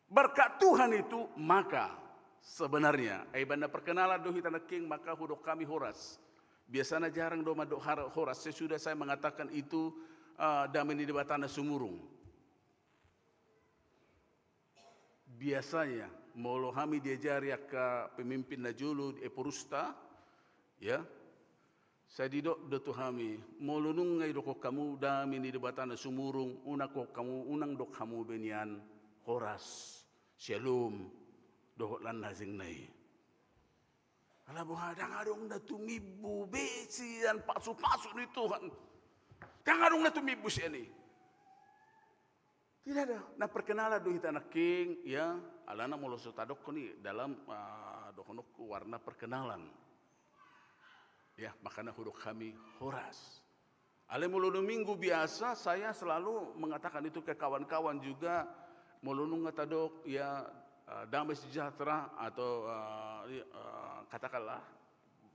berkat Tuhan itu, maka sebenarnya, ai baen na perkenalan do hita nangkin, maka hudok hami horas. Biasana jarang do mandok har-, horas, sesudah saya mengatakan itu, eh, damai ni Debata na sumurung. Biasanya, molo hami diajari angka pemimpin na jolo di Eporusta, ya, sai didok do tu hami, molo nunga didokkon hamu damai ni Debata na sumurung, unang dokkon hamu, unang dok hamu be nian horas, syalom, dohot lan na asingna i. Ala boha, ndang adong na tumimbo be sian pasupasu ni Tuhan. Ndang adong na tumimbo sian i. Tidak ada. Na perkenalan do hita nangkin, ya, alana molo so tadokkon i dalam, ah, dohononku warna perkenalan. Ya, makana hudok hami horas. Alai molo na minggu biasa, saya selalu mengatakan itu ke kawan-kawan juga, molo nunga tadok, ya, eh, damai sejahtera atau, eh, eh, katakanlah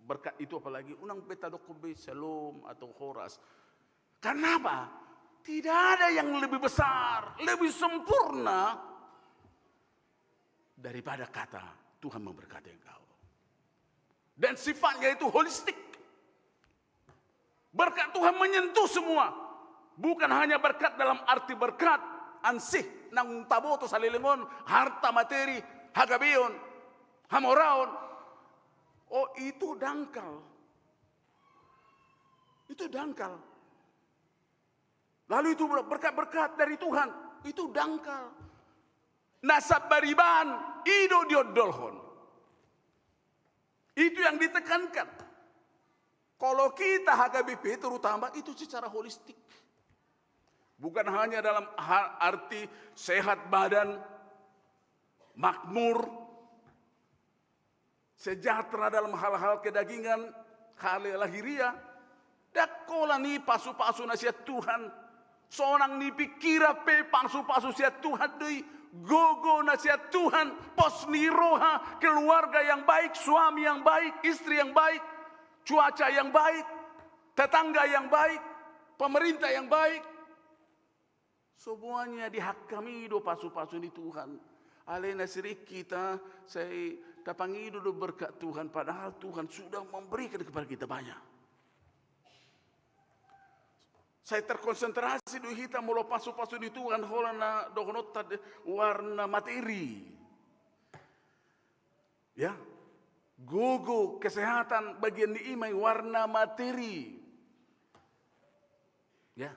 berkat itu, apalagi unang be tadokkon be syalom atau horas. Karena apa? Tidak ada yang lebih besar, lebih sempurna daripada kata Tuhan memberkati engkau. Dan sifatnya itu holistik. Berkat Tuhan menyentuh semua. Bukan hanya berkat dalam arti berkat ansih nang taboto saleleng on, harta, materi, hagabeon, hamoraon. Oh, itu dangkal. Itu dangkal. Lalu itu berkat-berkat dari Tuhan, itu dangkal. Na sambariban i do diondolhon. Itu yang ditekankan. Kalau kita H K B P terutama itu secara holistik. Bukan hanya dalam ha-, arti sehat badan, makmur, sejahtera dalam hal-hal kedagingan, hal lahiriah. Ndang holan i pasupasu na sian Tuhan. Sonang ni pingkiran pe pasupasu sian Tuhan do i. Gogo na sian Tuhan, pos ni roha, keluarga yang baik, suami yang baik, istri yang baik, cuaca yang baik, tetangga yang baik, pemerintah yang baik. Semuanya dihakkami do pasupasu ni Tuhan. Alai na sering kita sai tapangido do berkat Tuhan, padahal Tuhan sudah memberikan kepada kita banyak. Sai terkonsentrasi do hita molo pasupasu ni Tuhan, holan na dohononta de warna materi. Ya. Gogo, kesehatan, bagian ni i ma i warna materi. Ya.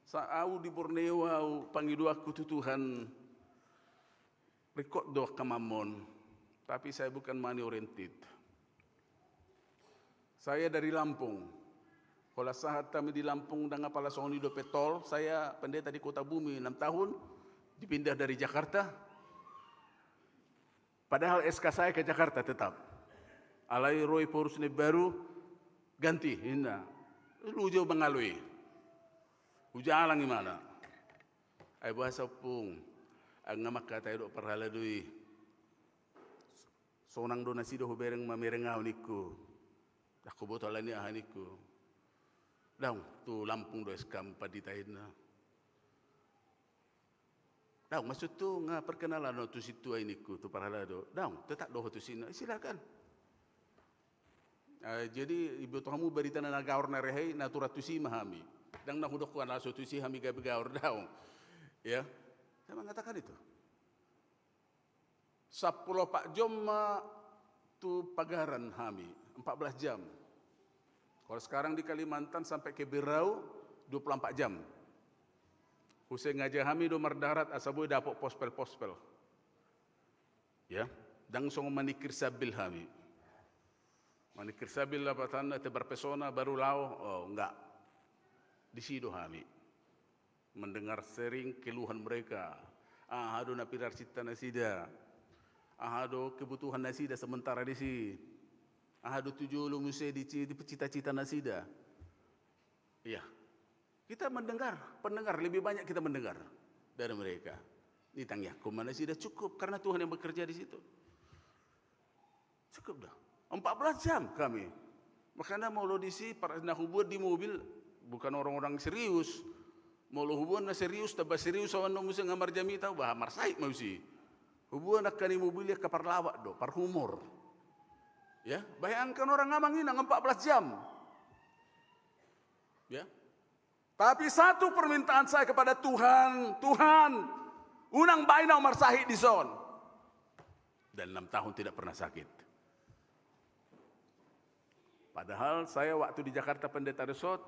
Sa-, au di Borneo, au pangidoanku tu Tuhan, ringkot do angka mamon. Tapi saya bukan money oriented. Saya dari Lampung. Holan sahat hami di Lampung, ndang apala songon i dope tol, saya pendeta di Kota Bumi enam tahun, dipindah dari Jakarta. Padahal S K saya ke Jakarta tetap. Alai ro Eporus na imbaru, Ganti, ninna. Luju mangalo i. Hujalang imana. Ai boasa, Ompung? Ai nga mangkatai do parhalado i. Sonang do nasida hubereng mamereng ahu ningku. Ndang huboto alani aha ningku. Daong, tu Lampung do S K-mu pandita, ninna. Daong, maksudhu nga perkenalan ho tu sintua i ningku, tu parhalado. Daong, tetap do ho tusi, ninna. Silakan. Eh, jadi, diboto hamu barita na gaor na rehe i, na aturan tusi ma hami. Ndang na hudok ho na so tusi hami gabe gaor, daong. Ya. Saya mengatakan itu. Sampulu opat jam ma tu Pagaran hami, empat belas jam. Kalau sekarang di Kalimantan sampai ke Berau, dua puluh empat jam. Huseng aja hami do mardarat, asa boi dapot pospel-pospel. Ya, ndang songon maningkir sabil hami. Maningkir sabil lapatanna, tebar pesona, baru laho, oh, enggak. Disi do hami. Mendengar sharing keluhan mereka. Aha do na pinarsinta nasida. Aha do kebutuhan nasida sementara disi. Aha do tu jolo muse di ci-, di cita-cita nasida. Iya. Kita mendengar, pendengar, lebih banyak kita mendengar dari mereka. Ditangiangkon ma nasida, cukup, karena Tuhan yang bekerja di situ. Cukup dah. Empat belas jam kami. Makana molo disi, par-, na huboan di mobil, bukan orang-orang serius. Molo huboan na serius, tamba serius, awan no muse nga marjamita, bah, marsahit ma disi. Huboan angka ni mobil i angka parlawak do, parhumor. Ya, bayangkan orang amang inang empat belas jam. Ya. Tapi satu permintaan saya kepada Tuhan, Tuhan, unang bahen au marsahit dison. Dan enam tahun tidak pernah sakit. Padahal saya waktu di Jakarta Pendeta Resort,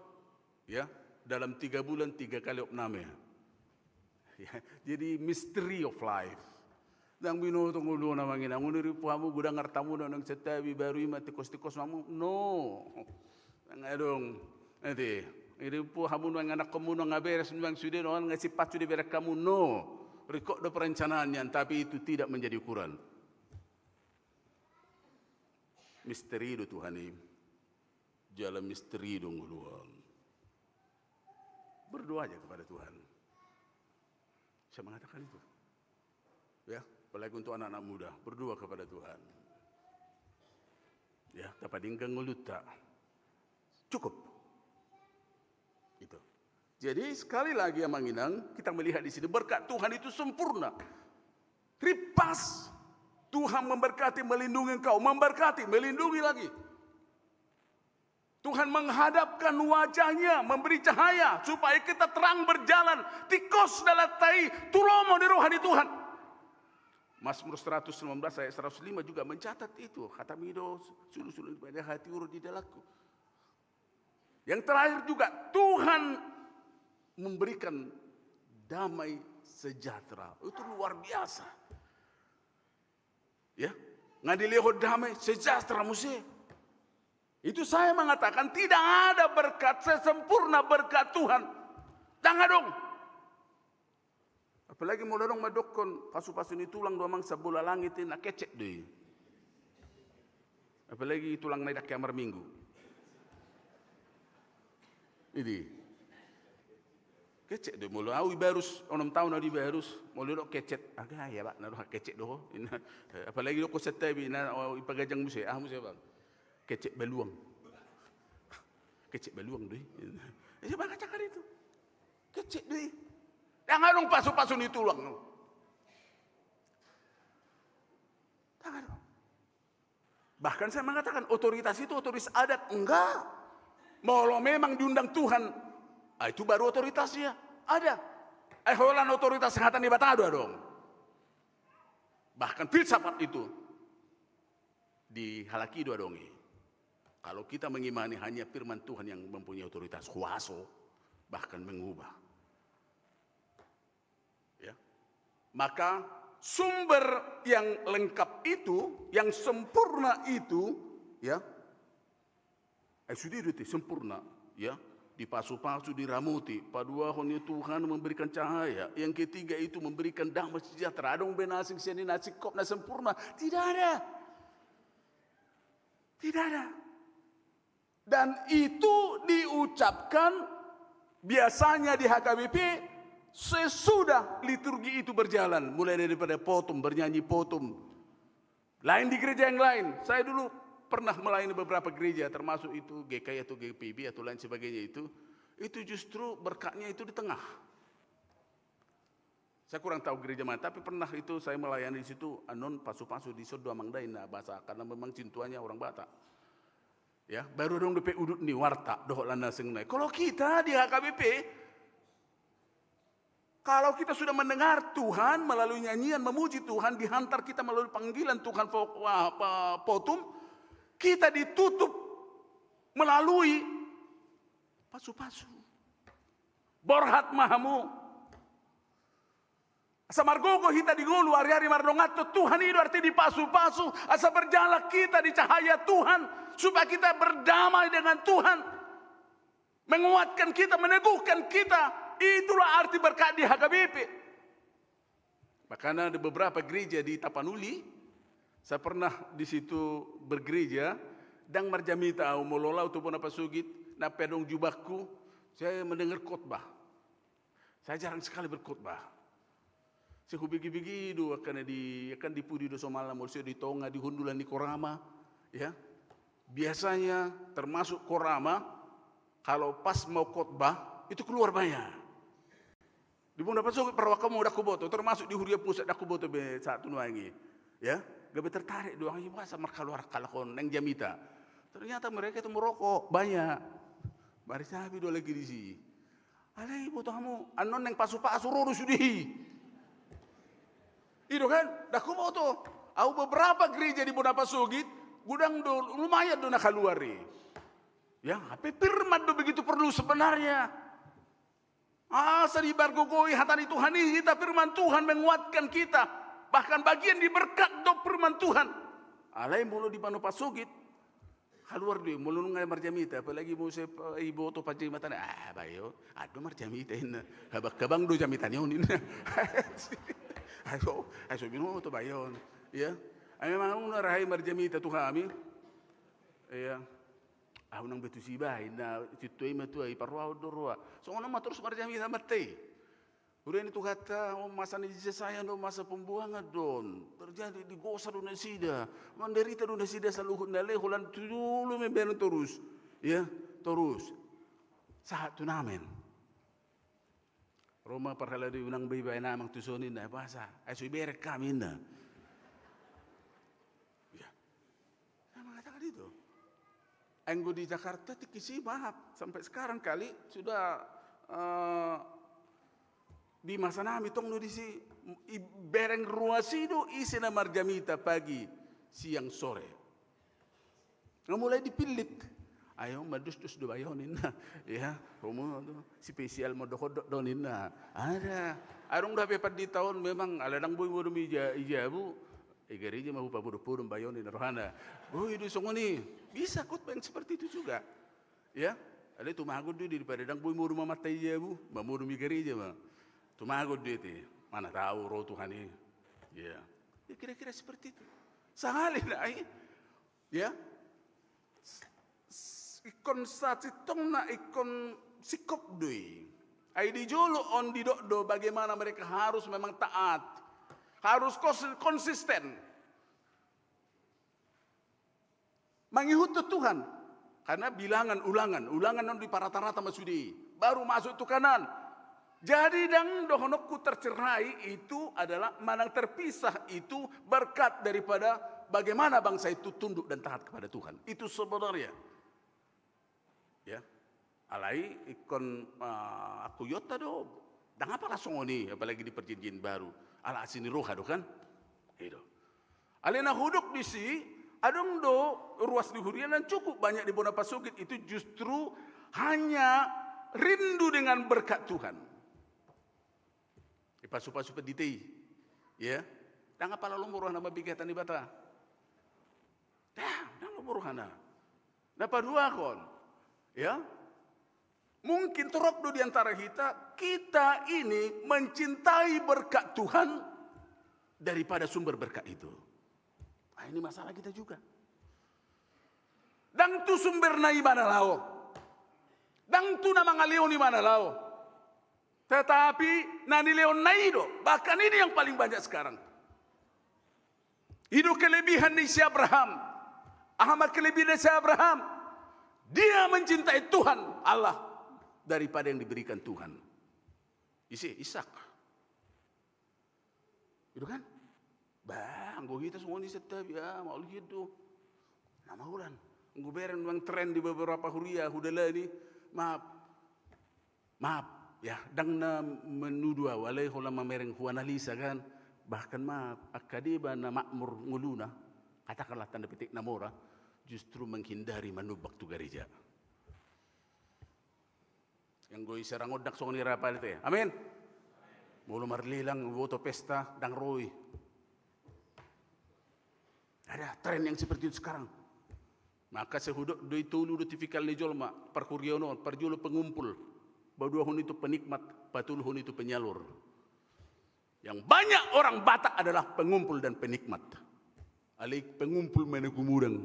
ya, dalam tiga bulan tiga kali opname. Ya, jadi mystery of life. Ndang binoto ngoluna, amang inang, unang irimpu hamu godang artamuna, unang santabi, baru i ma tingkos-tingkos ma hamu. No. Ndang adong. Ate, irimpu hamu nuaeng, anakkonmu nuaeng nga beres, nuaeng sude, nuaeng nga simpat sude bereng hamu. No. Ringkot do perencanaan nian, tapi itu tidak menjadi ukuran. Misteri do Tuhan i. Jala misteri do ngolu on. Berdoa aja kepada Tuhan. Saya mengatakan itu. Ya, apalagi untuk anak-anak muda, berdoa kepada Tuhan. Ya, tapadenggan ngolunta. Cukup. Itu. Jadi, sekali lagi, amang inang, kita melihat di sini berkat Tuhan itu sempurna. Ripas. Tuhan memberkati, melindungi engkau, memberkati, melindungi lagi. Tuhan menghadapkan wajahnya, memberi cahaya supaya kita terang berjalan. Tingkos dalan ta i tu lomo ni roha ni Tuhan. Mazmur seratus lima belas ayat seratus lima juga mencatat itu. Hata mi do sulu-sulu ni hatihu ro di dalanku. Yang terakhir juga, Tuhan memberikan damai sejahtera. Itu luar biasa. Ya, nga dilehon damai sejahtera muse. Itu saya mengatakan tidak ada berkat sesempurna berkat Tuhan. Ndang adong. Apalagi molo adong mandokkon pasu-pasu ni tulang do, amang, sambola langit i, na kecek do i. Apalagi tulang na dang hea marminggu. Idi. Kecek do, molo au Ibarus, onom taon au di Ibarus, molo didok kecek, aga ya, Pak, na do kecek do ho. Apalagi didok santabi, na, oh, i Pagajang muse, aha muse, Bang? Kecek baluang. Kecek baluang do i. Ia, Bang, kacakar itu. Kecek do i. Ndang adong pasu-pasu ni tulang. Ndang adong. Bahkan saya mengatakan, otoritas itu otoritas adat. Enggak. Molo memang diundang Tuhan, ah, itu baru otoritasnya ada. Eh, holan otoritas hata ni Debata do adong. Bahkan filsafat itu di halak i do adong i. Kalau kita mengimani hanya firman Tuhan yang mempunyai otoritas, kuaso, bahkan mengubah. Ya. Maka sumber yang lengkap itu, yang sempurna itu, ya, eh, sude do te sempurna, ya, dipasu-pasu, diramoti, paduahon ni Tuhan memberikan cahaya. Yang ketiga itu memberikan damai sejahtera. Adong be na asing sian i na singkop na sempurna? Tidak ada. Tidak ada. Dan itu diucapkan biasanya di H K B P sesudah liturgi itu berjalan, mulai daripada potum, bernyanyi potum. Lain di gereja yang lain. Saya dulu pernah melayani beberapa gereja, termasuk itu G K I atau G P B atau lain sebagainya itu. Itu justru berkatnya itu di tengah. Saya kurang tahu gereja mana, tapi pernah itu saya melayani di situ, annon pasu-pasu di sodo amang dainna bahasa, karena memang cintuanya orang Batak. Ya, baru dong dope udut ni warta, dohot lana seng nai. Kalau kita di H K B P, kalau kita sudah mendengar Tuhan melalui nyanyian, memuji Tuhan, dihantar kita melalui panggilan Tuhan fo-, wah, pa-, potum, kita ditutup melalui pasu-pasu. Borhat ma hamu. Asa margogo hita di ngolu, ari-ari mardonganhon Tuhan, i do arti ni pasu-pasu, asa berjalan kita di cahaya Tuhan, supaya kita berdamai dengan Tuhan, menguatkan kita, meneguhkan kita. Itulah arti berkat di H K B P. Makanya ada beberapa gereja di Tapanuli, saya pernah di situ bergereja, ndang marjamita au, molo lao tu bona pasogit, na pe adong jubahku, saya mendengar khotbah. Saya jarang sekali berkhotbah. Sai hubege-bege do, angka na di, angka di pudi do somalna, molo sai di tonga, di hundulan ni korama, ya. Biasanya termasuk korama, kalau pas mau khotbah, itu keluar banyak. Di bona pasogit parrohangku, ndang huboto, termasuk di huria pusat, ndang huboto be sahat tu nuaeng i. Ya, gabe tertarik do, ai boasa markaluar halak on, naeng jamita. Ternyata mereka itu merokok, banyak. Marsabi do lagi disi. Alai boto hamu, annon naeng pasu-pasu ro do sude i. I do kan? Ndang huboto. Au beberapa gereja di bona pasogit, godang do, lumayan do na kaluar i. Ya, tapi firman do begitu perlu sebenarnya. Asa dipargogoi hata ni Tuhan i, hita firman Tuhan menguatkan kita. Bahkan bagian di berkat do firman Tuhan. Alai molo di bona pasogit, kaluar do i, molo nunga marjamita, apalagi molo sai, eh, iboto panjamitana, ah, bayo, adong marjamita inna. Habang-habang do jamita ni on inna. Ayo, ayo, so binoto bayo. Ya. Ai memang nunga ra hea marjamita tu hami. Ya. Ahu nang be tusi bahen, na sintua i ma tua i, parrohahon do roha. Songon on ma torus marjamita ma hita i. Huria ni Tuhanta, on masa ni Jesaya do, masa pembuangan do on. Terjadi, digosa do nasida. Menderita do nasida saluhutna, alai holan tu jolo ma i bahenon torus. Ya, torus. Sahat tu namen. Ro ma parhalado i, unang be ibaen amang tuson inna, boasa? Ai so ibereng hami inna. Ya. Saya mengatakan itu. Anggo di Jakarta tingki si, maaf, sampai sekarang kali sudah, eh, di masa nami tong do disi, ibereng ruas i do ise na marjamita pagi, siang, sore. Nga mulai dipillit. Ayo, madusdus do bayo ninna. Ya, homo tu spesial ma dohot do ninna. Ada. Adong do hape pandita on memang ala ndang boi modom i ja-, i jabu. I gareja ma hupamodom-podom bayo ninna rohana. Boi do songon i. Bisa khotbah yang seperti itu juga. Ya. Alai tumagon do i, daripada ndang boi modom amanta i jabu, mamodom i gareja ma. Tumagon do i ate. Mana tahu ro Tuhan i. Ya. Ya, kira-kira seperti itu. Sahali nai. Ya. S-, s-, ingkon sasintongna, ingkon singkop do i. Ai di jolo on didok do bagaimana mereka harus memang taat. Harus kons-, konsisten. Mangihuthon Tuhan. Karena bilangan ulangan, ulangan on diparata-rata ma sude i. Baru masuk tu Kanaan. Jadi, ndang dohononku tercerai itu adalah manang terpisah itu berkat daripada bagaimana bangsa itu tunduk dan taat kepada Tuhan. Itu sebenarnya. Ya. Alai ingkon, eh, aku iota do, ndang apala songon i, apalagi di perjanjian baru. Ala asi ni roha do kan? I do. Alai na hudok disi, adong do ruas ni huria na cukup banyak di bona pasogit itu justru hanya rindu dengan berkat Tuhan. Ipasu-pasu pandita i. Ya. Ndang apala lomo rohana mambege hata ni Debata. Ndang, ndang lomo rohana. Na paduahon. Ya. Mungkin torop do di antara hita, kita ini mencintai berkat Tuhan daripada sumber berkat itu. Nah, ini masalah kita juga. Ndang tu sumberna i ma na laho. Ndang tu na mangalehon i ma na laho. Tetapi na nilehonna i do, bahkan ini yang paling banyak sekarang. I do kelebihan ni si Abraham. Aha ma kelebihan ni si Abraham? Dia mencintai Tuhan Allah daripada yang diberikan Tuhan. Ise, Ishak. Itu kan? Bah, anggo hita songon i santabi, ah, mauliate do. Na maholan. Anggo bereng nuaeng tren di beberapa huria, hudalani, maaf. Maaf, ya, ndang na menuduh au, alai holan mamereng huanalisa kan. Bahkan maaf, angka deba na makmur ngoluna, katakanlah tanda petik na mora, justru menghindari manubak tu gareja. Anggo i serang ondang songon i Rafael te. Amin. Molo marlelang, boto pesta, ndang ro i. Ada tren yang seperti itu sekarang. Maka sai hudok do i tolu do tipikal ni jolma, parhuriaon on, parjolo pengumpul, paduahon i tu penikmat, patoluhon i tu penyalur. Yang banyak orang Batak adalah pengumpul dan penikmat. Alai pengumpul ma na gumodang.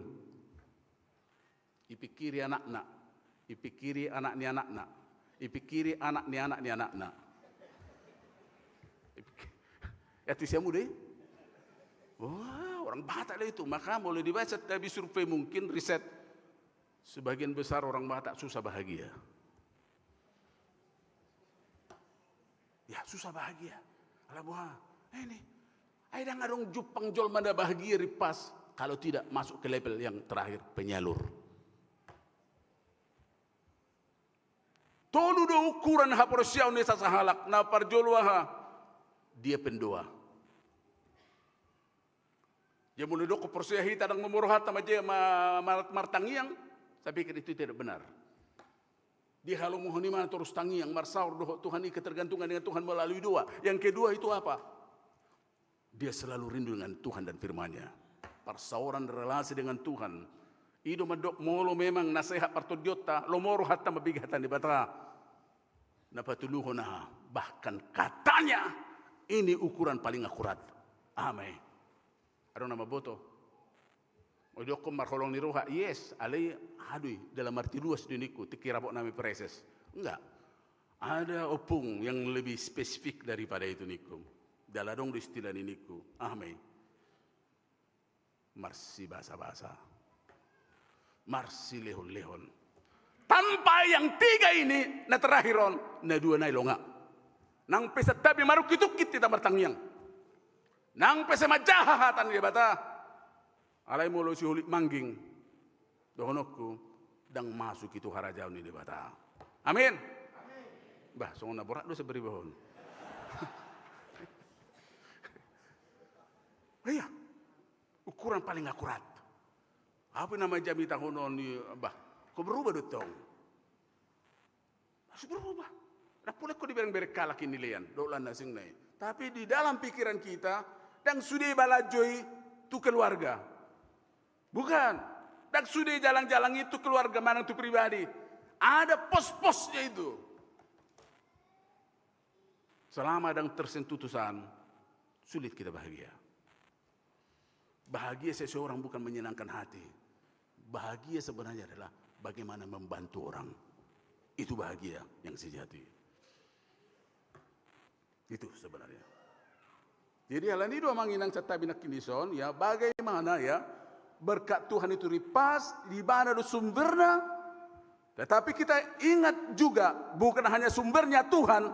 Ipikiri anakna, ipikiri anak ni anakna, ipikiri anak ni anak ni anakna. Ipik-, ya, tu siamu deh. Wah, orang Batak deh itu. Maka molo dibaca santabi survei, mungkin riset, sebagian besar orang Batak susah bahagia. Ya, susah bahagia. Ala boha? Eh, ini. Ai ndang adong jumpang jolma na bahagia ripas kalau tidak masuk ke level yang terakhir, penyalur. Tolu do ukuran haporseaon ni sasahalak, na parjolo aha? Dia pendoa. Ia molo didok porsea hita ndang mamboan rohanta ma-, ma-, martangiang, saya pikir itu tidak benar. Dihalomohon i ma torus tangiang, marsaor dohot Tuhan i, ketergantungan dengan Tuhan melalui doa. Yang kedua itu apa? Dia selalu rindu dengan Tuhan dan firman-Nya. Parsaoran relasi dengan Tuhan. I do mandok molo memang na sehat partondionta, lomo rohanta mambege hata ni Debata. Na patoluhon aha? Bahkan katanya, ini ukuran paling akurat. Amin. Adong na mamboto. Oi, didokkon marholong ni roha, yes, alai aha do i, dalam arti luas do i ningku, tingki rabot nami praeses. Enggak. Ada opung yang lebih spesifik daripada itu ningku. Jala adong do istilah ni ningku. Aha ma i? Marsibasabasa. Marsilehonlehon. Tanpa yang tiga ini, na terakhir on, na dua nai longa. Nang pe santabi marungkitungkit hita martangiang. Nang pe sai manjaha hata ni Debata. Alai molo siholit mangging, dohononku, ndang masuk i tu harajaon ni Debata. Amin. Bah, songon na borat do sabaribahon. Iya. Ukuran paling akurat. Apa nama jamita hono ni, bah, kau berubah do tong. Harus berubah. Ndang pola ingkon diberengbereng halak i nilean, dohot na asing nai. Tapi di dalam pikiran kita, ndang sude balanjo i tu keluarga. Bukan. Ndang sude jalang-jalang i tu keluarga manang tu pribadi. Ada pos-posnya itu. Selama ndang tersentuh Tuhan, sulit kita bahagia. Bahagia seseorang bukan menyenangkan hati. Bahagia sebenarnya adalah bagaimana membantu orang. Itu bahagia yang sejati. Itu sebenarnya. Jadi, alani do amang inang santabi nangkin dison, ya, bagaimana, ya, berkat Tuhan itu ripas, di mana do sumberna, tetapi kita ingat juga, bukan hanya sumbernya Tuhan,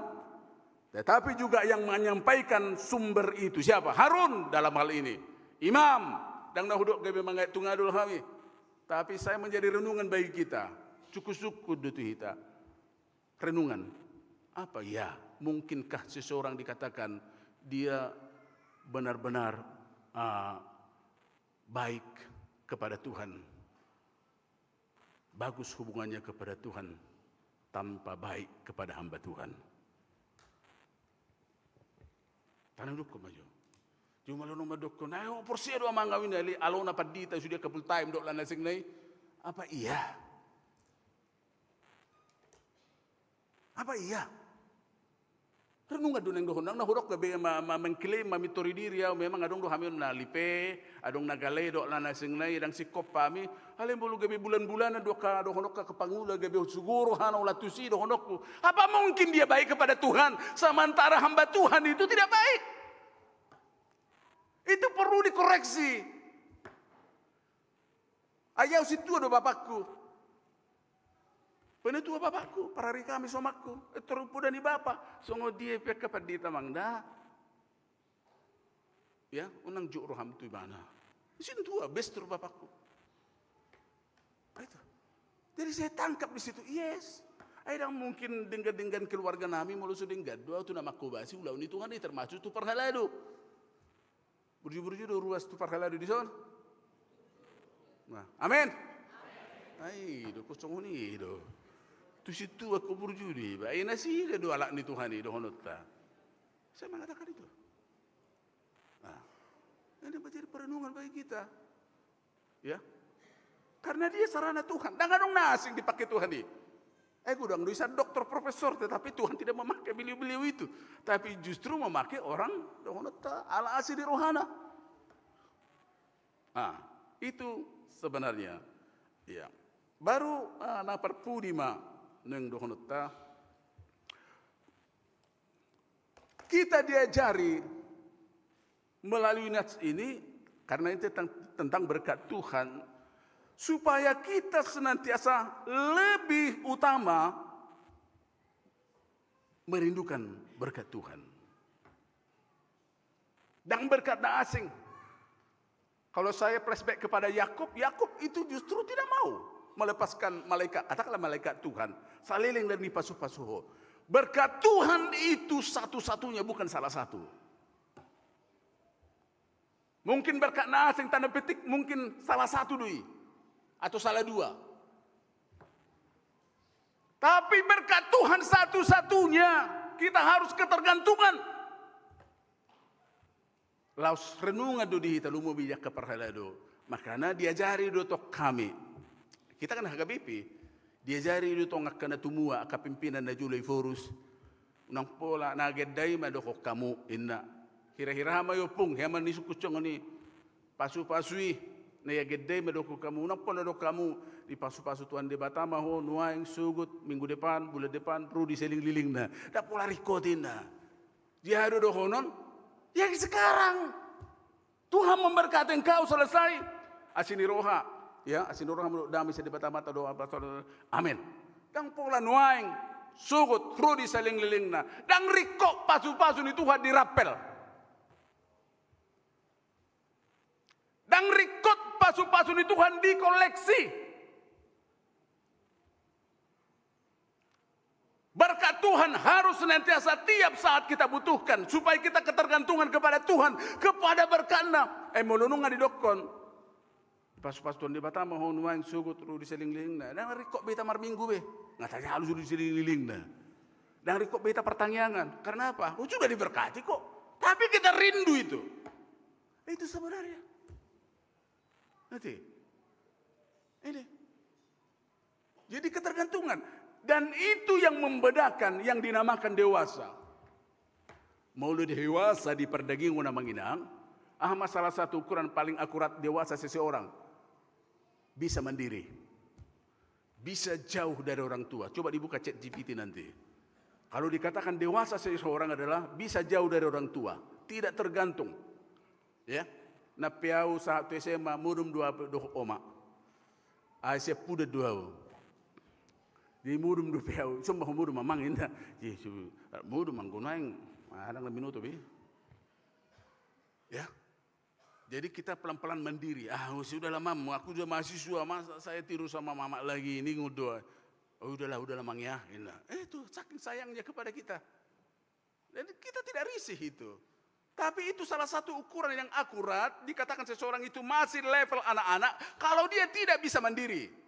tetapi juga yang menyampaikan sumber itu. Siapa? Harun dalam hal ini. Imam, ndang na hudok gabe mangait tu ngadu hami. Tapi saya menjadi renungan bagi kita. Sungkun-sungkun do tu hita. Renungan. Apa ya? Mungkinkah seseorang dikatakan dia benar-benar, ah, baik kepada Tuhan? Bagus hubungannya kepada Tuhan tanpa baik kepada hamba Tuhan. Tanang dukun aja. Cuma lo nomor dukun, ayo porsea do amang au ini, alona pandita sudah ke full time dohot na asing nai. Apa iya? Apa iya? Renungan do naeng dohonon, na hudok gabe ma, ma, mengklaim mamintori diri au, memang adong do hami on na lipe, adong na gale, dohot na asing nai, ndang singkop hami. Alai molo gabe bulan-bulanan do angka dohononku angka pangula, gabe suguru rohana, ula tusi dohononku. Apa mungkin dia baik kepada Tuhan, sementara hamba Tuhan itu tidak baik? Itu perlu dikoreksi. Ai au sintua do bapakku. Penatua bapakku, parari kami somakku, eh, torus poda ni bapa, songon dia pe angka pandita, amang da. Ya, unang jut roham tu ibana. Sintua, bestur bapakku. Itu. Jadi saya tangkap di situ, yes. Ai ndang mungkin denggan-denggan keluarga nami, molo so denggan do au tu na manghobasi ulaon ni Tuhan i, termasuk tu parhalado. Burju-burju do ruas tu parhalado dison. Nah, amin. Ai do, kosong on i do. Tu sintua ho burju do iba. Ai nasida do halak ni Tuhan i dohononta. Saya mengatakan itu. Nah, ini menjadi perenungan bagi kita. Ya. Karena dia sarana Tuhan. Ndang adong na asing dipake Tuhan i. Eh, godang do ise doktor, profesor, tetapi Tuhan tidak memakai beliau-beliau itu. Tapi justru memakai orang dohononta ala asi ni rohana. Nah, itu sebenarnya. Ya. Baru, ah, na parpudi ma naeng dohononta. Kita diajari melalui nats ini, karena ini tentang, tentang berkat Tuhan, supaya kita senantiasa lebih utama merindukan berkat Tuhan. Ndang berkat na asing. Kalau saya flashback kepada Yakub, Yakub itu justru tidak mau melepaskan malaikat, katakanlah malaikat Tuhan, saleleng dari pasu-pasu ho. Berkat Tuhan itu satu-satunya, bukan salah satu. Mungkin berkat na asing, tanda petik, mungkin salah satu do i, atau salah dua. Tapi berkat Tuhan satu-satunya, kita harus ketergantungan. Laos renungan do di hita, lumobi angka parhalado. Makana diajari do tong hami. Kita kan H K B P, diajari do tong angka na tumua, angka pimpinan na jolo i, Forus. Unang pola, na agenda i ma dohonon hamu, inna. Hira-hira ma i ompung, hea ma na isungkun songon i. Pasu-pasu i, na agenda i ma dohonon hamu. Unang pola dohonon hamu, dipasu-pasu Tuhan Debata ma ho, nuaeng, sogot, minggu depan, bulan depan, ro di salelenglelengna. Ndang pola ringkot, inna. Dia do dohonon, yang sekarang. Tuhan memberkati engkau, selesai. Asi ni roha. Ya, asi ni roha, mauliate, damai sian Debata Ama, doa, amin. Ndang pola nuaeng, sogot, ro di salelenglelengna. Ndang ringkot pasu-pasu ni Tuhan dirapel. Ndang ringkot pasu-pasu ni Tuhan dikoleksi. Berkat Tuhan harus senantiasa tiap saat kita butuhkan, supaya kita ketergantungan kepada Tuhan, kepada berkat-Na. Eh, molo nunga didokkon, dipasu-pasu Tuhan Debata ma ho nuaeng, sogot, ro di salelenglelengna. Ndang ringkot be hita marminggu be. Nga tajalu sude di salelenglelengna. Ndang ringkot be hita partangiangan. Karena apa? Oh, sudah diberkati kok. Tapi kita rindu itu. Itu sebenarnya. Nanti. Ini. Jadi ketergantungan. Dan itu yang membedakan yang dinamakan dewasa. Molo dewasa di pardagingon, amang inang, aha ma salah satu ukuran paling akurat dewasa seseorang? Bisa mandiri. Bisa jauh dari orang tua. Coba dibuka Chat G P T nanti. Kalau dikatakan dewasa seseorang adalah bisa jauh dari orang tua, tidak tergantung. Ya, nang pe au sahat tu S M A, modom do au dohot oma. Ai sian pudan do au. Jadi modom dope au, "Ison ma ho modom, Amang," inna. Jadi modom, anggo nuaeng, adong na binoto be. Ya. Jadi kita pelan-pelan mandiri. "Ah, sudahlah, Mam, aku juga mahasiswa, masa saya tidur sama Mama lagi, ini ngudo." "Oh, udahlah, udahlah, Mang, ya," inna. Eh, itu saking sayangnya kepada kita. Dan kita tidak risih itu. Tapi itu salah satu ukuran yang akurat, dikatakan seseorang itu masih level anak-anak, kalau dia tidak bisa mandiri.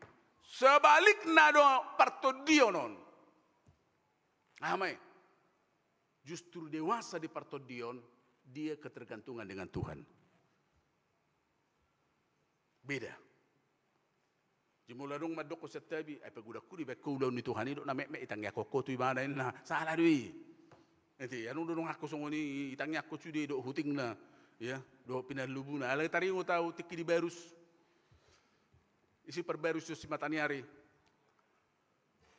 Sebalikna do partondion on. Aha ma i? Justru dewasa di partondion, dia ketergantungan dengan Tuhan. Beda. Jadi molo adong mandokkon santabi, "Ai pagodangku do dibaen ho ulaon ni Tuhan i, dohot na metmet ditangiangkon ho tu Ibana," inna. Salah do i. Ente, anu do donganku songon i, itangiangkon sude dohot hutingna, ya, dohot pinahallobuna. Alai taringot au tingki di Barus. Isi parbarus do si Mataniari.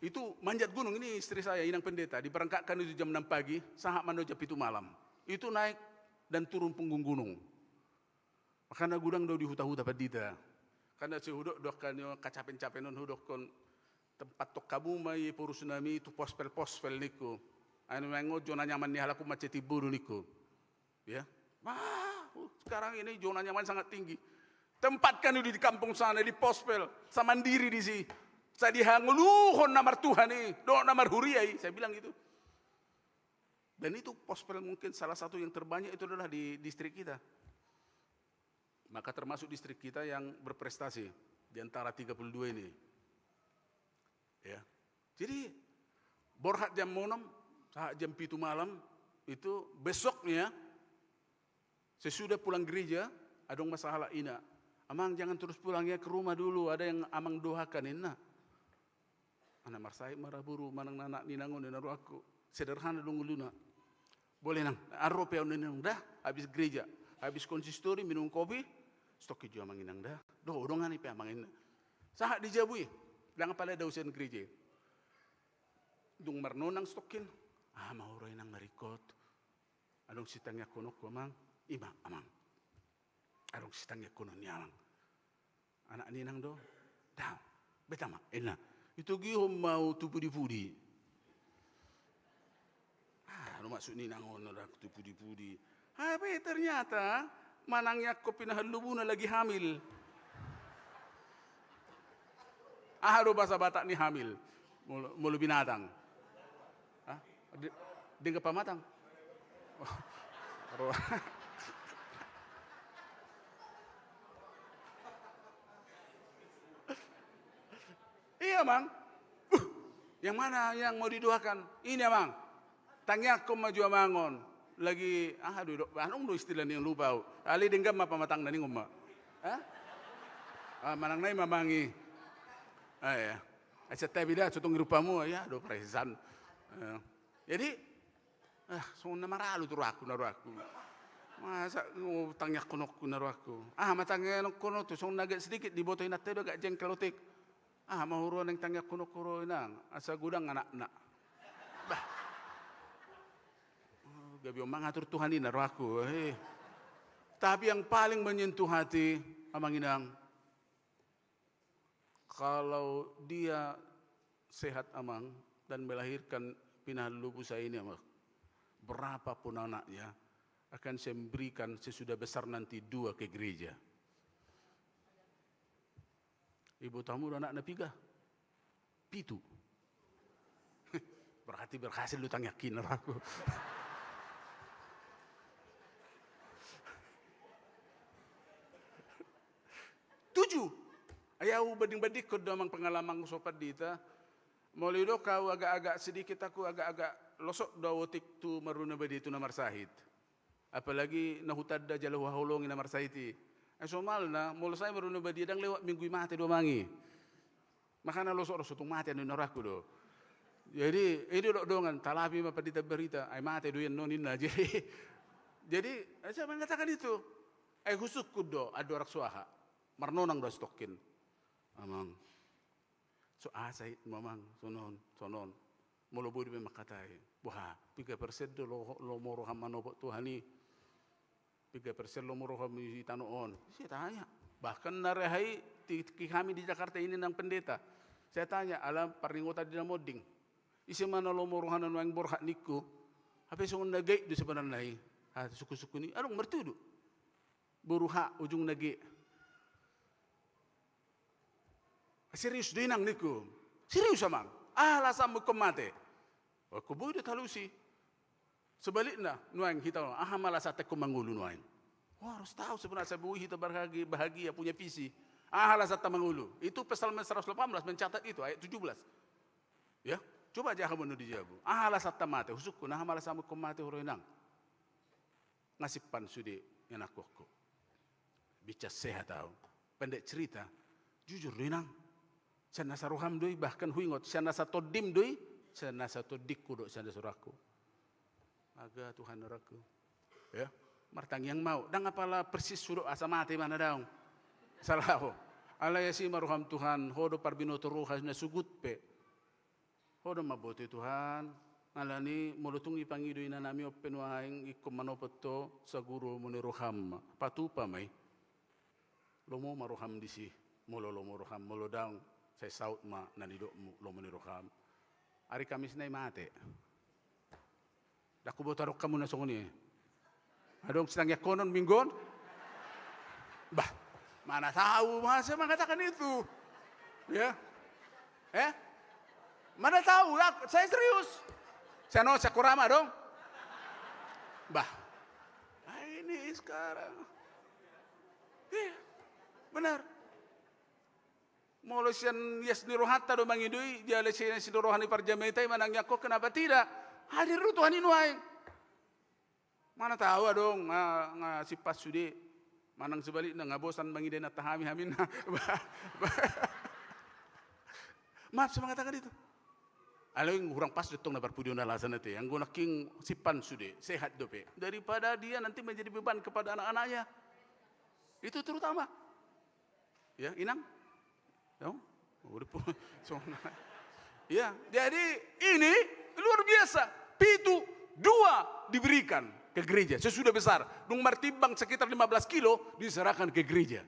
Itu manjat gunung ini istri saya, inang pendeta, diberangkatkan itu jam enam pagi, sahat ma jam pitu malam. Itu naik dan turun punggung gunung. Makana godang do di huta-huta pandita. Karena si hudok do kan kacapen-capen on hudokkon tempat tok kamu ma i porus nami tu pospel-pospel ningku. Anu mengo zona nyaman ni halak macet ibu do ningku. Ya. Wah, sekarang ini zona nyaman sangat tinggi. Tempatkan dulu di kampung sana, di pospel. Sa mandiri di si. Sa dihangoluhon na martuhan i, do na marhuria i, saya bilang gitu. Dan itu pospel mungkin salah satu yang terbanyak itu adalah di distrik kita. Maka termasuk distrik kita yang berprestasi di antara tiga puluh dua ini. Ya. Jadi, borhat jam onom, sahat jam pitu malam, itu besoknya, sesudah pulang gereja, adong ma sahalak ina. "Amang, jangan terus pulang ya, ke rumah dulu, ada yang Amang doakan," ninna. Anak marsahit ma ra boru manang anak ni inang on, ninna rohangku. Sederhana do ngoluna. "Boleh, Nang, ro pe au," ninna inang, "dah, habis gereja, habis konsistori, minum kopi, setoki jo Amang, Inang, dah. Do, dongani pe Amang," ninna. Sahat di jabu i, ndang apala dao sian gereja i. Dung marnonang setokin, "Aha ma huroha, Inang, maringkot?" "Adong sitangiangkononku, Amang." "Ima, Amang." Adong sitangiangkonon ni Amang. "Anak ni inang do?" "Dao, beta ma," ninna. "Itogihon ma au tu pudi-pudi." Ah, ro maksud ni inang on, ro tu pudi-pudi. Hape ternyata manangiangkon pinahallobuna lagi hamil. Aha do bahasa Batak ni hamil? Molo, molo binatang. Hah? De-, denggan pamatang. Oh. Ro-, iya, Mang. Uh, yang mana yang mau didoakan? Ini, Amang. Tangiangkon ma jo Amang on. Lagi, aha do, do, anu do istilah ni, lupa au. Alai denggan ma pamatangna ninna ma. Hah? Ah, manang nai ma, Mang, i. Ah, iya. Ai santabi da, sotong i rupamu, ya, do, paresan. Eh, jadi, ah, songon na maralu tu rohangku, na rohangku. Masa, oh, tangiangkononku, na rohangku. Aha ma tangiangkononku, songon na agak sedikit diboto inanta i do, agak jengkel otik. Aha ma huroha naeng tangiangkononku, huroha, Inang? Asa godang anakna. Bah. Oh, gabe on mangatur Tuhan i, na rohangku, eh. Tapi yang paling menyentuh hati, Amang Inang, kalau dia sehat, Amang, dan melahirkan pinahallobu saya ini, Amang, berapapun anaknya, akan saya berikan sesudah besar nanti dua ke gereja. Ibotomu do anakna piga? Pitu. Berarti berhasil do tangiangki, na rohangku. Tujuh. Ai au banding-bandingkon do, Amang, pengalamanku so pandita. Molo didok au agak-agak sedikit, aku agak-agak losok do au otik tu marua na badia, tu na marsahit. Apalagi na hutanda jala huhaholongi na marsahit i. Ai somalna, molo sai marua na badia, ndang lewat minggu i mate do, Amang, i. Makana losok do, sotong mate, ninna rohangku do. Jadi, i do didok dongan, talapi ma pandita barita, ai mate do i annon, ninna. Jadi, jadi, ai sai mengatakan itu. Ai husungkun do, andorang so aha. Marnonang do setokin. Amang. So aha sahitmu, Amang, sonon, sonon. Molo boi dope mangkatai. Boha, piga persen do lo-, lomo roham manopot Tuhan i? Piga persen lomo roham i tano on? Saya tanya. Bahkan na re aha i, ti-, tingki hami di Jakarta ini, Nang Pendeta. Saya tanya, ala parningotan di na monding. Ise ma na lomo rohana nuaeng borhat ningku? Hape songon na gaib do sebenarna i. Ah, sungkun-sungkun i, adong martudu. Boru H, ujungna G. Serius do, Inang, ningku. Serius, Amang. Aha alasanmu ingkon mate? Wah, ingkon boi do talusi. Sebalikna, nuaeng hita, aha ma alasanta ingkon mangolu nuaeng? Wah, harus tahu sebenarnya, asa boi hita bahagia, bahagia, punya visi. Aha alasanta mangolu? Itu Psalmen seratus delapan belas mencatat itu, ayat tujuh belas. Ya, coba aja hamu nu di jabu. Aha alasanta mate? Husungkun, aha ma alasanmu ingkon mate, huroha, Inang? Nga simpan sude ianakhonku. Bincang sehat au. Pendek cerita, jujur do, Inang. Sian nasa roham do i, bahkan huingot, sian nasa tondim do i, sian nasa tondingku do, sian nasa rohangku. Aga Tuhan rohangku. Ya, martangiang ma au. Ndang apala persis hudok asa mate ma na daong. Salah ho. Alai asi ma roham Tuhan, ho do parbinoto roha na sugut pe. Ho do mamboto i Tuhan, alani molo tung dipangido inanami on pe nuaeng ingkon manopot ho saguru lomo ni roham ma. Patupa ma i. Lomo ma roham disi, molo lomo roham, molo daong, sai saut ma na nidokmu, lomo ni roham. Ari Kamis na i mate. Ndang huboto adong hamu na songon i. Adong sitangiangkonon Minggu on? Bah, mana tahu, masa mengatakan itu? Ya. Eh? Mana tahu, saya serius. Saya no, saya kurama dong. Bah. Ah, ini sekarang. Iya, benar. Molo sian ias ni rohanta do mangido i, jala sian ias ni roha ni parjamita i manangiangkon, kenapa tidak? Hadir do Tuhan i nuaeng. Mana tahu adong, nga, nga simpan sude. Manang sebalikna, nga bosan mangido inanta hami, hami na. Maaf saya mengatakan itu. Alai hurang pas do tong na parpudi on alasan ate. Anggo nangkin simpan sude, sehat dope. Daripada dia nanti menjadi beban kepada anak-anaknya. Itu terutama. Ya, Inang? Ya, udah pu-, songon. Ya, jadi ini luar biasa. Pitu, dua diberikan ke gereja sesudah besar. Dung martimbang sekitar lima belas kilo, diserahkan ke gereja.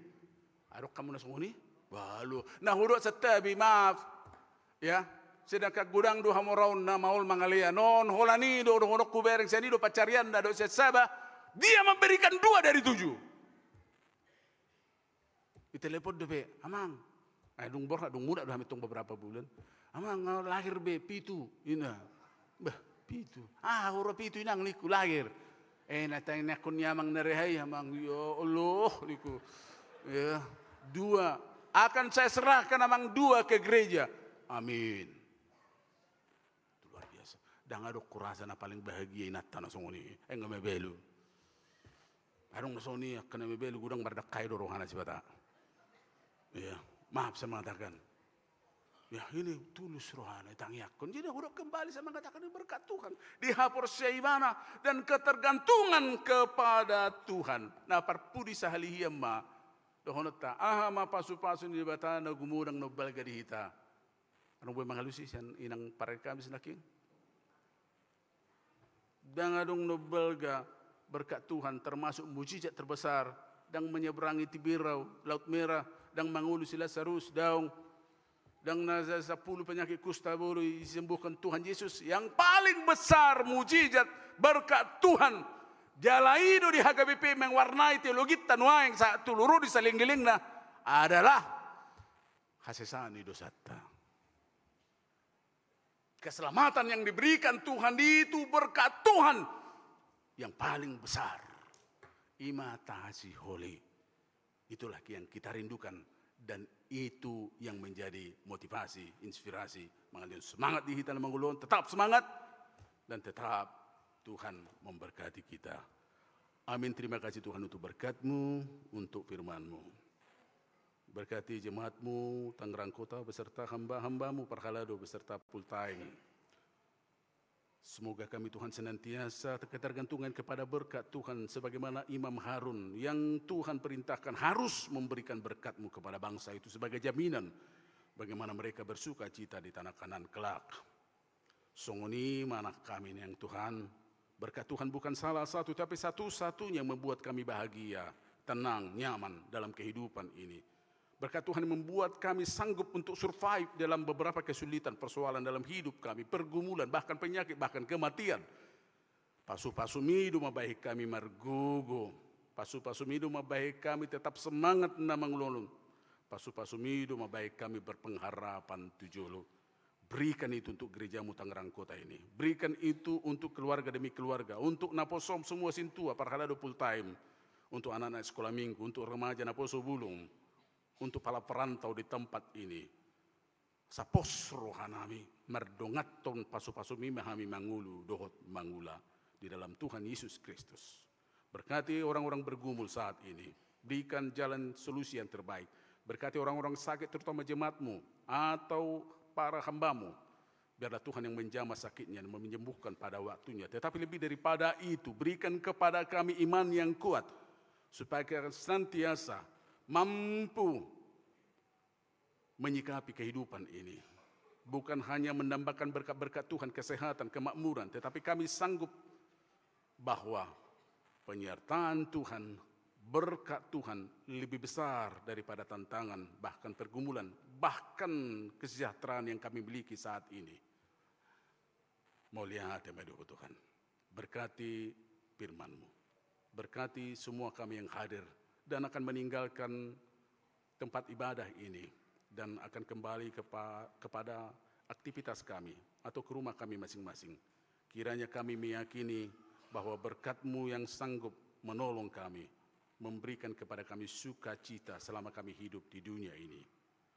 Adong hamu na songon i? Balu. Na hudok santabi, maaf. Ya, sedangkan godang do hamoraonna maol mangalean on, holan i do dohononku, bereng sian i do pansarianna dohot sian Sabah. Dia memberikan dua dari tujuh. Ditelepon dope, "Amang." Eh, dung borhat, dung muda do hami tong beberapa bulan. "Amang, nga lahir be, pitu," ninna. "Bah, pitu. Ah, hurang pitu, Inang," ningku, "lahir." Eh, na tangiangkon ni amang na reha i, Amang, ya Allah, ningku. Ya, dua. "Akan saya serahkan, Amang, dua ke gereja." Amin. Itu luar biasa. Ndang adong hurasa na paling bahagia inanta na songon i. Eh, nga mabalu. Adong na songon i, angka na mabalu godang mardangkai do rohana Debata. Iya, maaf saya mengatakan. Ya, ini tulus rohana, tangiangkon. Jadi hudok kembali saya mengatakan ini berkat Tuhan. Di haporseaimana dan ketergantungan kepada Tuhan. Na parpudi sahali hian ma dohononta, aha ma pasupasu ni Debata na gumodang na umbalga di hita. Adong boi mangalusi sian Inang parari Kamis nangkin? Ndang adong na umbalga berkat Tuhan, termasuk mujizat terbesar. Ndang menyeberangi Tiberias, Laut Merah, ndang mangolu si Lazarus, daong. Ndang na sa-, sampulu penyakit kusta boi disembuhkan Tuhan Yesus. Yang paling besar mujizat berkat Tuhan. Jala i do di H K B P mewarnai teologinta nuaeng sahat tu lurudi salenggelengna adalah hasesaan ni dosanta. Keselamatan yang diberikan Tuhan itu berkat Tuhan yang paling besar. I ma tahasiholi. Itulah yang kita rindukan dan itu yang menjadi motivasi, inspirasi, mangalion semangat di hita na mangolu on, tetap semangat dan tetap Tuhan memberkati kita. Amin. Terima kasih Tuhan untuk berkat-Mu, untuk firman-Mu. Berkati jemaat-Mu, Tangerang Kota, beserta hamba-hamba-Mu, parhalado, beserta full time. Semoga kami, Tuhan, senantiasa ketergantungan kepada berkat Tuhan, sebagaimana Imam Harun yang Tuhan perintahkan harus memberikan berkat-Mu kepada bangsa itu sebagai jaminan bagaimana mereka bersuka cita di tanah Kanaan kelak. Songon i ma nang hami, Inang Tuhan. Berkat Tuhan bukan salah satu, tapi satu-satunya yang membuat kami bahagia, tenang, nyaman dalam kehidupan ini. Berkat Tuhan yang membuat kami sanggup untuk survive dalam beberapa kesulitan, persoalan dalam hidup kami, pergumulan, bahkan penyakit, bahkan kematian. Pasu-pasu-Mi do mambahen hami margogo. Pasu-pasu-Mi do mambahen hami tetap semangat na mangulon. Pasu-pasu-Mi do mambahen hami berpengharapan tu jolo. Berikan itu untuk gereja-Mu Tangerang Kota ini. Berikan itu untuk keluarga demi keluarga, untuk naposo-M semua sintua, parhalado full time, untuk anak-anak sekolah minggu, untuk remaja naposo bulung, untuk para perantau di tempat ini. Sapos rohanami, mardonganhon pasu-pasu-Mi ma hami mangolu dohot mangula di dalam Tuhan Yesus Kristus. Berkati orang-orang bergumul saat ini. Berikan jalan solusi yang terbaik. Berkati orang-orang sakit, terutama jemaat-Mu atau para hamba-Mu. Biarlah Tuhan yang menjamah sakitnya dan menyembuhkan pada waktunya. Tetapi lebih daripada itu, berikan kepada kami iman yang kuat, supaya kami senantiasa mampu menyikapi kehidupan ini. Bukan hanya mendambakan berkat-berkat Tuhan, kesehatan, kemakmuran, tetapi kami sanggup bahwa penyertaan Tuhan, berkat Tuhan lebih besar daripada tantangan, bahkan pergumulan, bahkan kesejahteraan yang kami miliki saat ini. Mauliate ma di ho Tuhan. Berkati firman-Mu. Berkati semua kami yang hadir dan akan meninggalkan tempat ibadah ini dan akan kembali kepa-, kepada aktivitas kami atau ke rumah kami masing-masing. Kiranya kami meyakini bahwa berkat-Mu yang sanggup menolong kami, memberikan kepada kami sukacita selama kami hidup di dunia ini.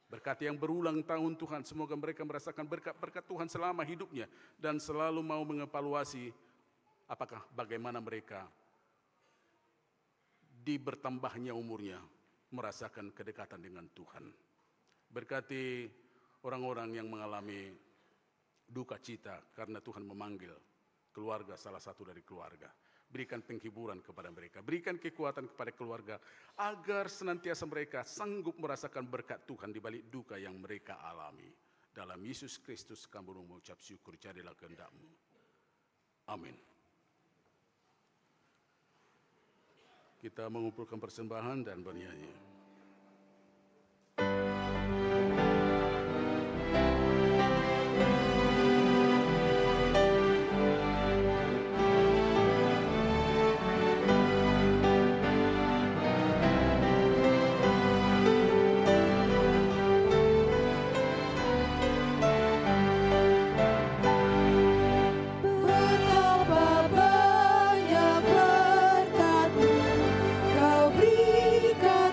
Berkati yang berulang tahun, Tuhan, semoga mereka merasakan berkat-berkat Tuhan selama hidupnya dan selalu mau mengevaluasi apakah bagaimana mereka di bertambahnya umurnya merasakan kedekatan dengan Tuhan. Berkati orang-orang yang mengalami duka cita karena Tuhan memanggil keluarga, salah satu dari keluarga. Berikan penghiburan kepada mereka, berikan kekuatan kepada keluarga, agar senantiasa mereka sanggup merasakan berkat Tuhan di balik duka yang mereka alami. Dalam Yesus Kristus kami mengucap syukur, jadilah kehendak-Mu. Amin. Kita mengumpulkan persembahan dan bernyanyi. Betapa banyak berkat-Mu Kau berikan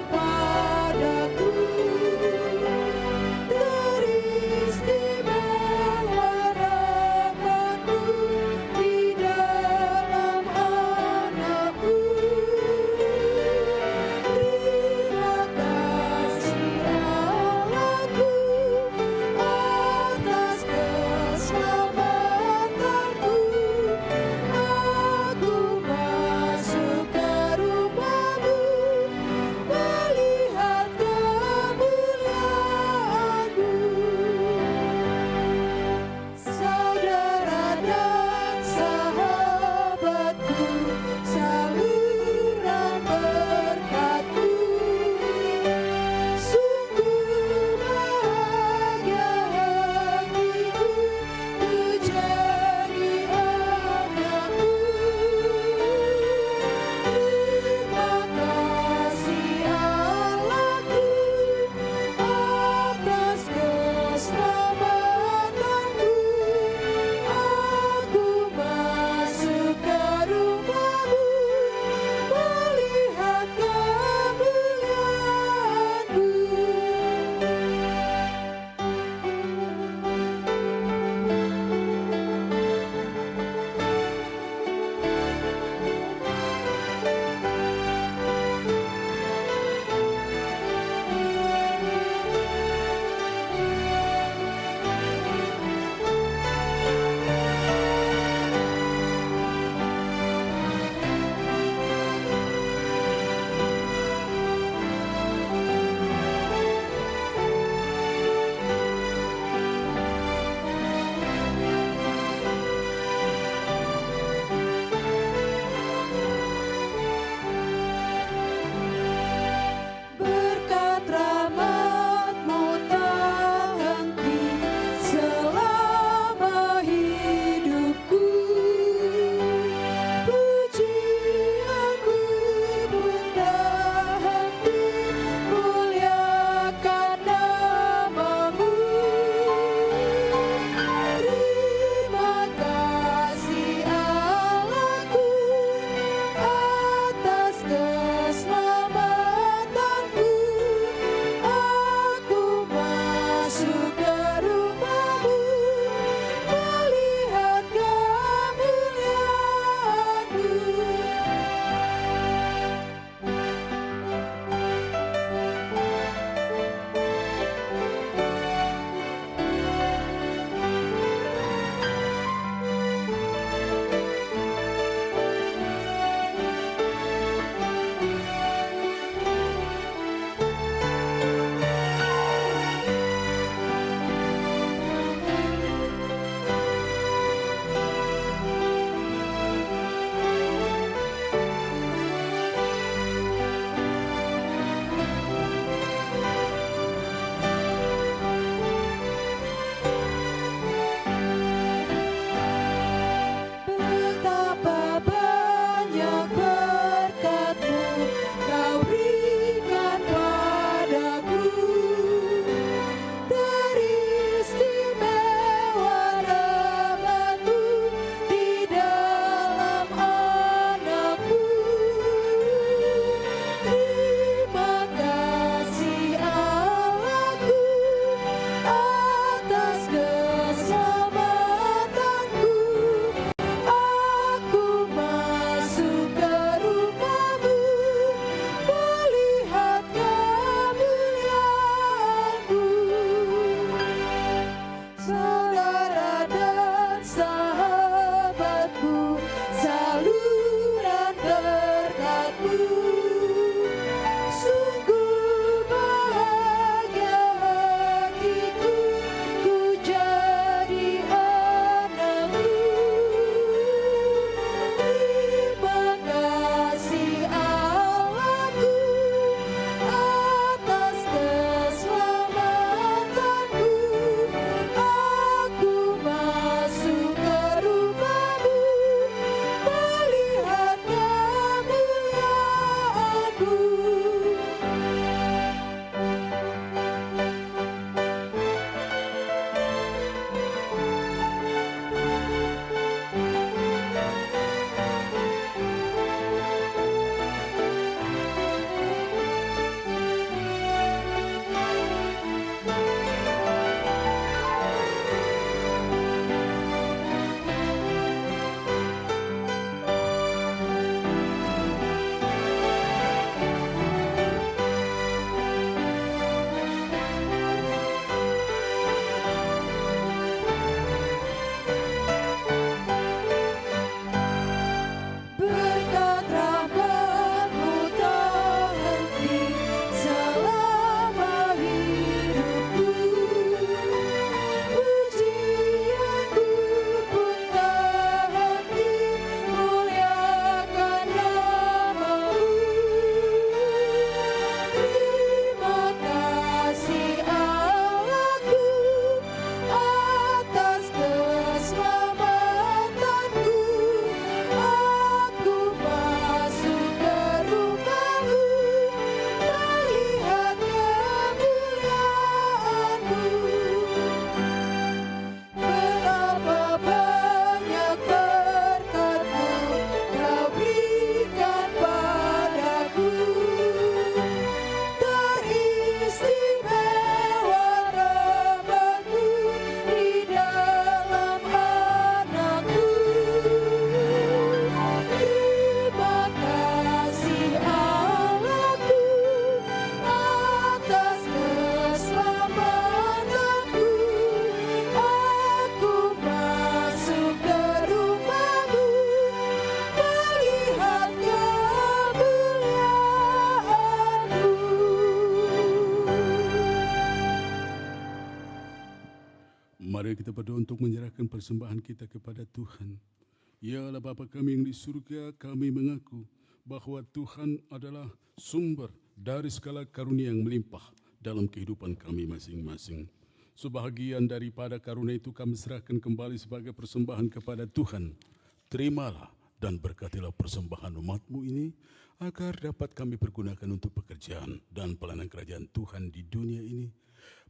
untuk menyerahkan persembahan kita kepada Tuhan. Ialah Bapa kami yang di surga, kami mengaku bahwa Tuhan adalah sumber dari segala karunia yang melimpah dalam kehidupan kami masing-masing. Sebahagian daripada karunia itu kami serahkan kembali sebagai persembahan kepada Tuhan. Terimalah dan berkatilah persembahan umat-Mu ini, agar dapat kami pergunakan untuk pekerjaan dan pelayanan kerajaan Tuhan di dunia ini.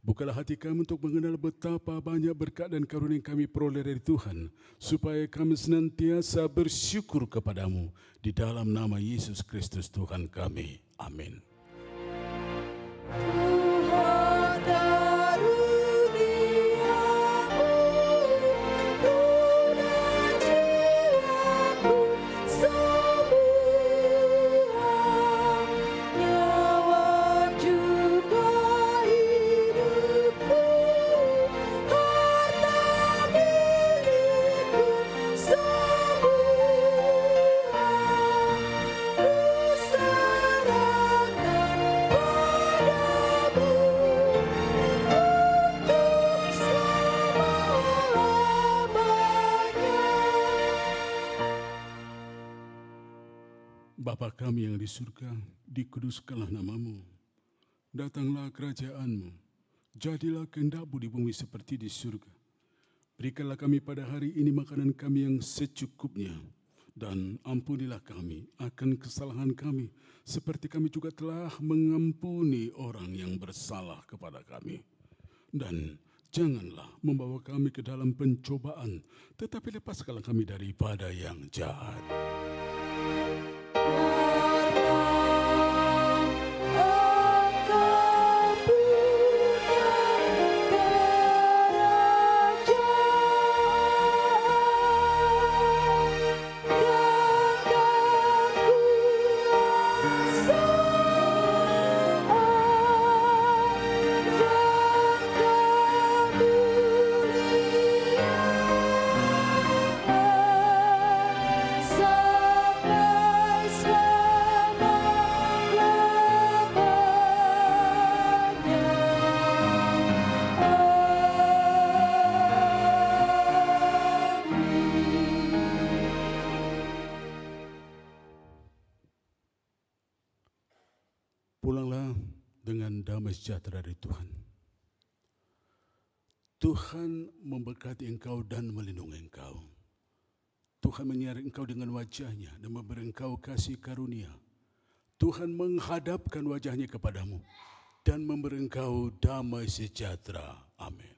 Bukalah hati kami untuk mengenal betapa banyak berkat dan karunia yang kami peroleh dari Tuhan, supaya kami senantiasa bersyukur kepada-Mu. Di dalam nama Yesus Kristus Tuhan kami. Amin. Tuhan karuniamu, guna jiwaku sembuhan, nyawa juga hidupku, harta milikku sembuhan, kuserahkan padamu untuk selama-lamanya. Bapa kami yang di surga, dikuduskanlah nama-Mu. Datanglah kerajaan-Mu. Jadilah kehendak-Mu di bumi seperti di surga. Berikanlah kami pada hari ini makanan kami yang secukupnya. Dan ampunilah kami akan kesalahan kami, seperti kami juga telah mengampuni orang yang bersalah kepada kami. Dan janganlah membawa kami ke dalam pencobaan, tetapi lepaskanlah kami daripada yang jahat. Karena Engkau punya kerajaan, Pulanglah dengan damai sejahtera dari Tuhan. Tuhan memberkati engkau dan melindungi engkau. Tuhan menyinari engkau dengan wajah-Nya dan memberi engkau kasih karunia. Tuhan menghadapkan wajah-Nya kepadamu dan memberi engkau damai sejahtera. Amin.